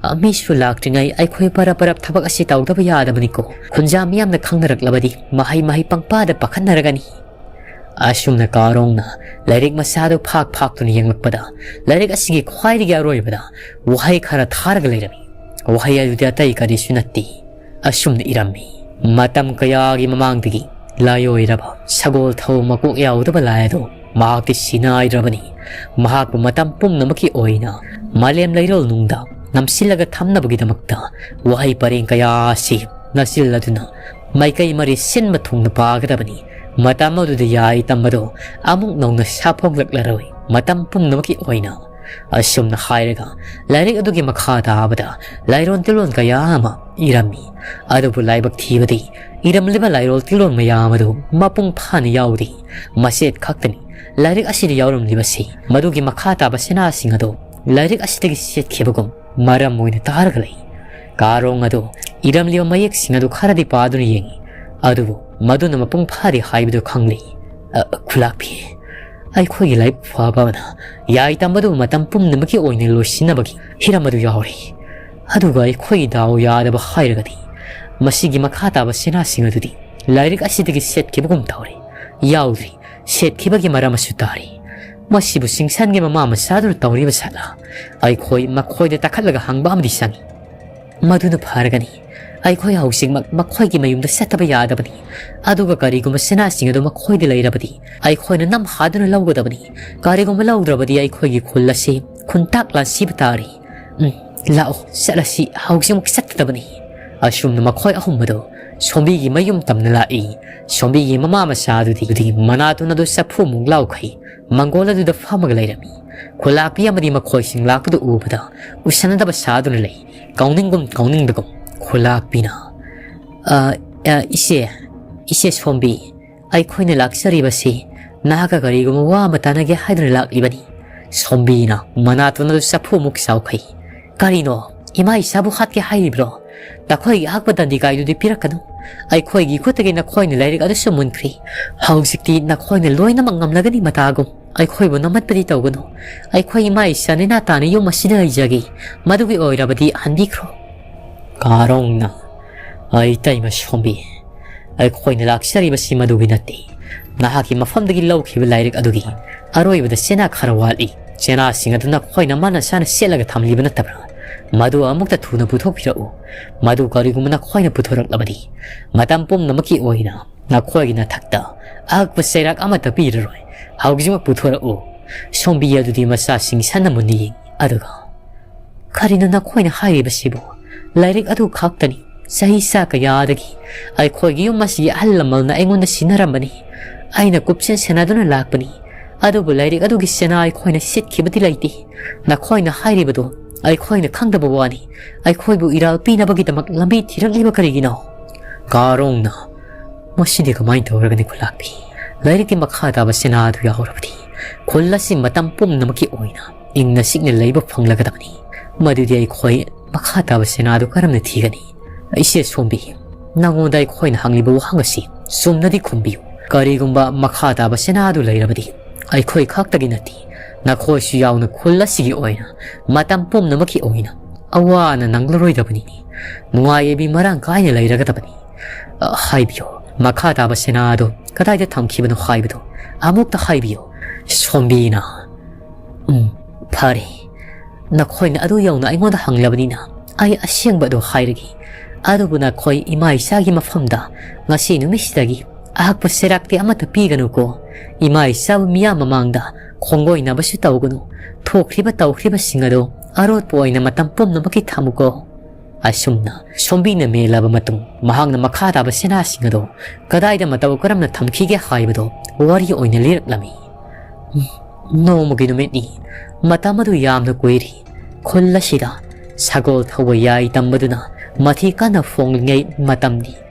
ꯑ, ꯃꯤꯁꯨ ꯂꯥꯛꯇ꯭ꯔꯤꯉꯩ ꯑꯩꯈꯣꯏ ꯄꯔꯞ ꯄꯔꯞ ꯊꯕꯛ ꯑꯁꯤ ꯇꯧꯗꯕ ꯌꯥꯗꯕꯅꯤꯀꯣ꯫ ꯈꯨꯟꯖꯥ ꯃꯤꯌꯥꯝꯅ ꯈꯪꯅꯔꯛꯂꯕꯗꯤ ꯃꯍꯩ ꯃꯍꯩ ꯄꯪꯄꯥꯗ ꯄꯥꯈꯠꯅꯔꯒꯅꯤ꯫ ꯑꯁꯨꯝꯅ ꯀꯥꯔꯣꯡꯅ ꯂꯥꯏꯔꯤꯛ ꯃꯆꯥꯗꯨ ꯐꯥꯛ ꯐꯥꯛꯇꯨꯅ ꯌꯦꯡꯂꯛꯄꯗ ꯂꯥꯏꯔꯤꯛ ꯑꯁꯤꯒꯤ ꯈ꯭ꯋꯥꯏꯗꯒꯤ ꯑꯔꯣꯏꯕꯗ ꯋꯥꯍꯩ ꯈꯔ ꯊꯥꯔꯒ ꯂꯩꯔꯝꯃꯤ꯫ ꯋꯥꯍꯩ ꯑꯗꯨꯗꯤ ꯑꯇꯩ ꯀꯔꯤꯁꯨ ꯅꯠꯇꯦ꯫ ꯑꯁꯨꯝꯅ ꯏꯔꯝꯃꯤ, "ꯃꯇꯝ ꯀꯌꯥꯒꯤ ꯃꯃꯥꯡꯗꯒꯤ ꯂꯥꯏꯑꯣꯏꯔꯕ ꯁꯒꯣꯜ ꯊꯧ ꯃꯀꯣꯛ ꯌꯥꯎꯗꯕ ꯂꯥꯏ ꯑꯗꯨ ꯃꯍꯥꯛꯇꯤ ꯁꯤꯅꯥꯏꯗ꯭ꯔꯕꯅꯤ꯫ ꯃꯍꯥꯛꯄꯨ ꯃꯇꯝ ꯄꯨꯝꯅꯃꯛꯀꯤ ꯑꯣꯏꯅ ꯃꯥꯂꯦꯝ ꯂꯩꯔꯣꯜ ꯅꯨꯡꯗ ꯅꯝꯁꯤꯜꯂꯒ ꯊꯝꯅꯕꯒꯤꯗꯃꯛꯇ ꯋꯥꯍꯩ ꯄꯔꯦꯡ ꯀꯌꯥ ꯑꯁꯤ ꯅꯆꯤꯜ ꯑꯗꯨꯅ ꯃꯥꯏꯀꯩ ꯃꯔꯤ ꯁꯤꯟꯕ ꯊꯨꯡꯅ ꯄꯥꯒꯗꯕꯅꯤ꯫ ꯃꯇꯝ ꯑꯗꯨꯗ ꯌꯥꯏ ꯇꯝꯕꯗꯨ ꯑꯃꯨꯛ ꯅꯧꯅ ꯁꯥꯐꯣꯡꯂꯛꯂꯔꯣꯏ꯫ ꯃꯇꯝ ꯄꯨꯝꯅꯃꯛꯀꯤ ꯑꯣꯏꯅ" ꯑꯁꯨꯝꯅ ꯍꯥꯏꯔꯒ ꯂꯥꯏꯔꯤꯛ ꯑꯗꯨꯒꯤ ꯃꯈꯥ ꯇꯥꯕꯗ ꯂꯥꯏꯔꯣꯟ ꯇꯤꯜꯂꯣꯟ ꯀꯌꯥ ꯑꯃ ꯏꯔꯝꯃꯤ꯫ ꯑꯗꯨꯕꯨ ꯂꯥꯏꯕꯛ ꯊꯤꯕꯗꯤ ꯏꯔꯝꯂꯤꯕ ꯂꯥꯏꯔꯣꯜ ꯇꯤꯜꯂꯣꯟ ꯃꯌꯥꯝ ꯑꯗꯨ ꯃꯄꯨꯡ ꯐꯥꯅ ꯌꯥꯎꯗꯦ꯫ ꯃꯆꯦꯠ ꯈꯛꯇꯅꯤ ꯂꯥꯏꯔꯤꯛ ꯑꯁꯤꯗ ꯌꯥꯎꯔꯝꯂꯤꯕꯁꯤ꯫ ꯃꯗꯨꯒꯤ ꯃꯈꯥ ꯇꯥꯕ ꯁꯅꯥꯁꯤꯡ ꯑꯗꯨ ꯂꯥꯏꯔꯤꯛ ꯑꯁꯤꯗꯒꯤ ꯆꯦꯠꯈꯤꯕꯒꯨꯝ ꯃꯔꯝ ꯑꯣꯏꯅ ꯇꯥꯔꯒ ꯂꯩ꯫ ꯀꯥꯔꯣꯡ ꯑꯗꯨ ꯏꯔꯝꯂꯤꯕ ꯃꯌꯦꯛꯁꯤꯡ ꯑꯗꯨ ꯈꯔꯗꯤ ꯄꯥꯗꯨꯅ ꯌꯦꯡꯏ꯫ ꯑꯗꯨꯕꯨ ꯃꯗꯨꯅ ꯃꯄꯨꯡ ꯐꯥꯗꯦ ꯍꯥꯏꯕꯗꯨ ꯈꯪꯂꯤ꯫ "ꯑ, ꯈꯨꯂꯥꯛꯄꯤ, ꯑꯩꯈꯣꯏꯒꯤ ꯂꯥꯏꯕꯛ ꯐꯕꯅ ꯌꯥꯏ ꯇꯝꯕꯗꯨ ꯃꯇꯝ ꯄꯨꯝꯅꯃꯛꯀꯤ ꯑꯣꯏꯅ ꯂꯣꯏꯁꯤꯟꯅꯕꯒꯤ ꯍꯤꯔꯝ ꯑꯗꯨ ꯌꯥꯎꯔꯤ꯫ ꯑꯗꯨꯒ ꯑꯩꯈꯣꯏꯒꯤ ꯗꯥꯎ ꯌꯥꯗꯕ ꯍꯥꯏꯔꯒꯗꯤ ꯃꯁꯤꯒꯤ ꯃꯈꯥ ꯇꯥꯕ ꯁꯅꯥꯁꯤꯡ ꯑꯗꯨꯗꯤ ꯂꯥꯏꯔꯤꯛ ꯑꯁꯤꯗꯒꯤ ꯁꯦꯠꯈꯤꯕꯒꯨꯝ ꯇꯧꯔꯦ꯫ ꯌꯥꯎꯗ꯭ꯔꯤ꯫ ꯁꯦꯠꯈꯤꯕꯒꯤ ꯃꯔꯝ ꯑꯁꯨ ꯇꯥꯔꯤ꯫ ꯃꯁꯤꯕꯨ ꯁꯤꯡꯁꯟꯒꯤ ꯃꯃꯥ ꯃꯆꯥꯗꯨꯅ ꯇꯧꯔꯤꯕ ꯖꯥꯠꯂꯥ? ꯑꯩꯈꯣꯏ ꯃꯈꯣꯏꯗ ꯇꯥꯈꯠꯂꯒ ꯍꯪꯕ ꯑꯃꯗꯤ ꯆꯪꯏ꯫ ꯃꯗꯨꯅ ꯐꯔꯒꯅꯤ꯫ ꯑꯩꯈꯣꯏ ꯍꯧꯖꯤꯛꯃꯛ ꯃꯈꯣꯏꯒꯤ ꯃꯌꯨꯝꯗ ꯆꯠꯇꯕ ꯌꯥꯗꯕꯅꯤ꯫ ꯑꯗꯨꯒ ꯀꯔꯤꯒꯨꯝꯕ ꯁꯅꯥꯁꯤꯡ ꯑꯗꯨ ꯃꯈꯣꯏꯗ ꯂꯩꯔꯕꯗꯤ ꯑꯩꯈꯣꯏꯅ ꯅꯝꯍꯥꯗꯨꯅ ꯂꯧꯒꯗꯕꯅꯤ꯫ ꯀꯔꯤꯒꯨꯝꯕ ꯂꯧꯗ꯭ꯔꯕꯗꯤ ꯑꯩꯈꯣꯏꯒꯤ ꯈꯨꯜ ꯑꯁꯤ ꯈꯨꯟꯇꯥꯛ ꯂꯥꯟꯁꯤꯕ ꯇꯥꯔꯦ꯫ ꯎꯝ, ꯂꯥꯛꯑꯣ, ꯆꯠꯂꯁꯤ, ꯍꯧꯖꯤꯛꯃꯛ ꯆꯠꯀꯗꯕꯅꯤ꯫ ꯑꯁꯨꯝꯅ ꯃꯈꯣꯏ ꯑꯍꯨꯝ ꯑꯗꯨ ꯁꯣꯝꯕꯤꯒꯤ ꯃꯌꯨꯝ ꯇꯝꯅ ꯂꯥꯛꯏ꯫ ꯁꯣꯝꯕꯤꯒꯤ ꯃꯃꯥ ꯃꯆꯥ ꯑꯗꯨꯗꯤ ꯃꯅꯥꯇꯣꯟ ꯑꯗꯨ ꯆꯐꯨꯃꯨꯛ ꯂꯥꯎꯈꯩ ꯃꯪꯒꯣꯜ ꯑꯗꯨꯗ ꯐꯝꯃꯒ ꯂꯩꯔꯝꯃꯤ꯫ ꯈꯨꯂꯥꯛꯄꯤ ꯑꯃꯗꯤ ꯃꯈꯣꯏꯁꯤꯡ ꯂꯥꯛꯄꯗꯨ ꯎꯕꯗ ꯎꯁꯟꯅꯗꯕ ꯁꯥꯗꯨꯅ ꯂꯩ꯫ ꯀꯥꯎꯅꯤꯡꯒꯨꯝ ꯀꯥꯎꯅꯤꯡꯗꯒꯨꯝ ꯈꯨꯂꯥꯛꯄꯤꯅ, "ꯑ, ꯑ, ꯏꯆꯦ, ꯏꯆꯦ ꯁꯣꯝꯕꯤ, ꯑꯩꯈꯣꯏꯅ ꯂꯥꯛꯆꯔꯤꯕꯁꯤ ꯅꯍꯥꯛꯀ ꯀꯔꯤꯒꯨꯝꯕ ꯋꯥ ꯑꯃ ꯇꯥꯟꯅꯒꯦ ꯍꯥꯏꯗꯨꯅ ꯂꯥꯛꯂꯤꯕꯅꯤ꯫" ꯁꯣꯝꯕꯤꯅ ꯃꯅꯥꯇꯣꯟ ꯑꯗꯨ ꯆꯐꯨꯃꯨꯛ ꯆꯥꯎꯈꯩ꯫ "ꯀꯔꯤꯅꯣ? ꯏꯃꯥ ꯏꯆꯥꯕꯨ ꯍꯥꯠꯀꯦ ꯍꯥꯏꯔꯤꯕ꯭ꯔꯣ? ꯅꯈꯣꯏꯒꯤ ꯑꯍꯛꯄ ꯗꯟꯗꯤꯒꯥꯏꯗꯨꯗꯤ ꯄꯤꯔꯛꯀꯅꯨ꯫ ꯑꯩꯈꯣꯏꯒꯤ ꯈꯨꯠꯇꯒꯤ ꯅꯈꯣꯏꯅ ꯂꯥꯏꯔꯤꯛ ꯑꯗꯨꯁꯨ ꯃꯨꯟꯈ꯭ꯔꯦ꯫ ꯍꯧꯖꯤꯛꯇꯤ ꯅꯈꯣꯏꯅ ꯂꯣꯏꯅꯃꯛ ꯉꯝꯂꯒꯅꯤ ꯃꯇꯥꯒꯨꯝ꯫ ꯑꯩꯈꯣꯏꯕꯨ ꯅꯝꯍꯠꯄꯗꯤ ꯇꯧꯒꯅꯨ꯫ ꯑꯩꯈꯣꯏ ꯏꯃꯥ ꯏꯆꯥ ꯅꯦꯅꯥ ꯇꯥꯅ ꯌꯨꯝ ꯑꯁꯤꯗ ꯂꯩꯖꯒꯦ꯫ ꯃꯗꯨꯒꯤ ꯑꯣꯏꯔꯕꯗꯤ ꯍꯟꯕꯤꯈ꯭ꯔꯣ꯫" ꯀꯥꯔꯣꯡꯅ, "ꯑꯩ ꯇꯩꯃ ꯁꯣꯝꯕꯤ, ꯑꯩꯈꯣꯏꯅ ꯂꯥꯛꯆꯔꯤꯕꯁꯤ ꯃꯗꯨꯒꯤ ꯅꯠꯇꯦ꯫ ꯅꯍꯥꯛꯀꯤ ꯃꯐꯝꯗꯒꯤ ꯂꯧꯈꯤꯕ ꯂꯥꯏꯔꯤꯛ ꯑꯗꯨꯒꯤ ꯑꯔꯣꯏꯕꯗ ꯆꯦꯅꯥ ꯈꯔ ꯋꯥꯠꯂꯤ꯫ ꯆꯦꯅꯥꯁꯤꯡ ꯑꯗꯨ ꯅꯈꯣꯏꯅ ꯃꯥꯅ ꯆꯥꯅ ꯁꯦꯠꯂꯒ ꯊꯝꯂꯤꯕ ꯅꯠꯇꯕ꯭ꯔꯥ? ꯃꯗꯨ ꯑꯃꯨꯛꯇ ꯊꯨꯅ ꯄꯨꯊꯣꯛꯄꯤꯔꯛꯎ꯫ ꯃꯗꯨ ꯀꯔꯤꯒꯨꯝꯕ ꯅꯈꯣꯏꯅ ꯄꯨꯊꯣꯔꯛꯂꯕꯗꯤ ꯃꯇꯝ ꯄꯨꯝꯅꯃꯛꯀꯤ ꯑꯣꯏꯅ ꯅꯈꯣꯏꯒꯤ ꯅꯊꯛꯇ ꯑꯍꯛꯄ ꯆꯩꯔꯥꯛ ꯑꯃꯠꯇ ꯄꯤꯔꯔꯣꯏ꯫ ꯍꯧꯖꯤꯛꯃꯛ ꯄꯨꯊꯣꯔꯛꯎ꯫" ꯁꯣꯝꯕꯤ ꯑꯗꯨꯗꯤ ꯃꯆꯥꯁꯤꯡ ꯁꯟꯅ ꯃꯨꯟꯅ ꯌꯦꯡꯏ꯫ ꯑꯗꯨꯒ, "ꯀꯔꯤꯅꯣ ꯅꯈꯣꯏꯅ ꯍꯥꯏꯔꯤꯕꯁꯤꯕꯨ? ꯂꯥꯏꯔꯤꯛ ꯑꯗꯨ ꯈꯛꯇꯅꯤ꯫ ꯆꯍꯤ ꯆꯥ ꯀꯌꯥꯗꯒꯤ ꯑꯩꯈꯣꯏꯒꯤ ꯌꯨꯝ ꯑꯁꯤꯒꯤ ꯑꯍꯜ ꯂꯃꯟꯅ ꯑꯩꯉꯣꯟꯗ ꯁꯤꯟꯅꯔꯝꯕꯅꯤ꯫ ꯑꯩꯅ ꯀꯨꯞꯁꯦꯟ ꯁꯦꯟꯅꯗꯨꯅ ꯂꯥꯛꯄꯅꯤ꯫ ꯑꯗꯨꯕꯨ ꯂꯥꯏꯔꯤꯛ ꯑꯗꯨꯒꯤ ꯆꯦꯅꯥ ꯑꯩꯈꯣꯏꯅ ꯁꯤꯠꯈꯤꯕꯗꯤ ꯂꯩꯇꯦ꯫ ꯅꯈꯣꯏꯅ ꯍꯥꯏꯔꯤꯕꯗꯨ ꯑꯩꯈꯣꯏꯅ ꯈꯪꯗꯕ ꯋꯥꯅꯤ꯫ ꯑꯩꯈꯣꯏꯕꯨ ꯏꯔꯥꯜ ꯄꯤꯅꯕꯒꯤꯗꯃꯛ ꯂꯝꯕꯤ ꯊꯤꯔꯛꯂꯤꯕ ꯀꯔꯤꯒꯤꯅꯣ?" ꯀꯥꯔꯣꯡꯅ, "ꯃꯁꯤꯗꯤ ꯀꯃꯥꯏꯅ ꯇꯧꯔꯒꯅꯤ ꯈꯨꯂꯥꯛꯄꯤ? ꯂꯥꯏꯔꯤꯛꯀꯤ ꯃꯈꯥ ꯇꯥꯕ ꯆꯦꯅꯥ ꯑꯗꯨ ꯌꯥꯎꯔꯕꯗꯤ ꯈꯨꯜ ꯑꯁꯤ ꯃꯇꯝ ꯄꯨꯝꯅꯃꯛꯀꯤ ꯑꯣꯏꯅ ꯏꯪꯅ ꯆꯤꯛꯅ ꯂꯩꯕ ꯐꯪꯂꯒꯗꯕꯅꯤ꯫ ꯃꯗꯨꯗꯤ ꯑꯩꯈꯣꯏ ꯃꯈꯥ ꯇꯥꯕ ꯆꯦꯅꯥ ꯑꯗꯨ ꯀꯔꯝꯅ ꯊꯤꯒꯅꯤ?" "ꯏꯆꯦ ꯁꯣꯝꯕꯤ, ꯅꯉꯣꯟꯗ ꯑꯩꯈꯣꯏꯅ ꯍꯪꯂꯤꯕ ꯋꯥꯍꯪ ꯑꯁꯤ ꯆꯨꯝꯅꯗꯤ ꯈꯨꯝꯕꯤꯌꯨ꯫ ꯀꯔꯤꯒꯨꯝꯕ ꯃꯈꯥ ꯇꯥꯕ ꯆꯦꯅꯥ ꯑꯗꯨ ꯂꯩꯔꯕꯗꯤ ꯑꯩꯈꯣꯏ ꯈꯛꯇꯒꯤ ꯅꯠꯇꯦ, ꯅꯈꯣꯏꯁꯨ ꯌꯥꯎꯅ ꯈꯨꯜ ꯑꯁꯤꯒꯤ ꯑꯣꯏꯅ ꯃꯇꯝ ꯄꯨꯝꯅꯃꯛꯀꯤ ꯑꯣꯏꯅ ꯑꯋꯥ ꯑꯅꯥ ꯅꯪꯂꯔꯣꯏꯗꯕꯅꯤ꯫ ꯅꯨꯡꯉꯥꯏ ꯌꯥꯏꯕꯤ ꯃꯔꯥꯡ ꯀꯥꯏꯅ ꯂꯩꯔꯒꯗꯕꯅꯤ꯫ ꯑ, ꯍꯥꯏꯕꯤꯌꯨ, ꯃꯈꯥ ꯇꯥꯕ ꯆꯦꯅꯥ ꯑꯗꯨ ꯀꯗꯥꯏꯗ ꯊꯝꯈꯤꯕꯅꯣ ꯍꯥꯏꯕꯗꯨ ꯑꯃꯨꯛꯇ ꯍꯥꯏꯕꯤꯌꯨ꯫" ꯁꯣꯝꯕꯤꯅ, "ꯎꯝ, ꯐꯔꯦ꯫ ꯅꯈꯣꯏꯅ ꯑꯗꯨ ꯌꯧꯅ ꯑꯩꯉꯣꯟꯗ ꯍꯪꯂꯕꯅꯤꯅ ꯑꯩ ꯑꯁꯦꯡꯕ ꯑꯗꯨ ꯍꯥꯏꯔꯒꯦ꯫ ꯑꯗꯨꯕꯨ ꯅꯈꯣꯏ ꯏꯃꯥ ꯏꯆꯥꯒꯤ ꯃꯐꯝꯗ ꯉꯁꯤ ꯅꯨꯃꯤꯠꯁꯤꯗꯒꯤ ꯑꯍꯛꯄ ꯆꯩꯔꯥꯛꯇꯤ ꯑꯃꯠꯇ ꯄꯤꯒꯅꯨꯀꯣ꯫ ꯏꯃꯥ ꯏꯆꯥꯕꯨ ꯃꯤꯌꯥꯝ ꯃꯃꯥꯡꯗ ꯈꯣꯡꯒꯣꯏꯅꯕꯁꯨ ꯇꯧꯒꯅꯨ꯫ ꯊꯣꯛꯈ꯭ꯔꯤꯕ ꯇꯧꯈ꯭ꯔꯤꯕꯁꯤꯡ ꯑꯗꯨ ꯑꯔꯣꯠꯄ ꯑꯣꯏꯅ ꯃꯇꯝ ꯄꯨꯝꯅꯃꯛꯀꯤ ꯊꯝꯃꯨꯀꯣ꯫ ꯑꯁꯨꯝꯅ ꯁꯣꯝꯕꯤꯅ ꯃꯦꯜꯂꯕ ꯃꯇꯨꯡ, ꯃꯍꯥꯛꯅ ꯃꯈꯥ ꯇꯥꯕ ꯁꯅꯥꯁꯤꯡ ꯑꯗꯨ ꯀꯗꯥꯏꯗ ꯃꯇꯧ ꯀꯔꯝꯅ ꯊꯝꯈꯤꯒꯦ ꯍꯥꯏꯕꯗꯨ ꯋꯥꯔꯤ ꯑꯣꯏꯅ ꯂꯤꯔꯛꯂꯝꯃꯤ꯫ ꯅꯣꯡꯃꯒꯤ ꯅꯨꯃꯤꯠꯅꯤ꯫ ꯃꯇꯝ ꯑꯗꯨ ꯌꯥꯝꯅ ꯀꯨꯏꯔꯤ꯫ ꯈꯨꯜ ꯑꯁꯤꯗ ꯁꯒꯣꯜ ꯊꯧꯕ ꯌꯥꯏ ꯇꯝꯕꯗꯨꯅ ꯃꯊꯤ ꯀꯟꯅ ꯐꯣꯡꯂꯤꯉꯩ ꯃꯇꯝꯅꯤ꯫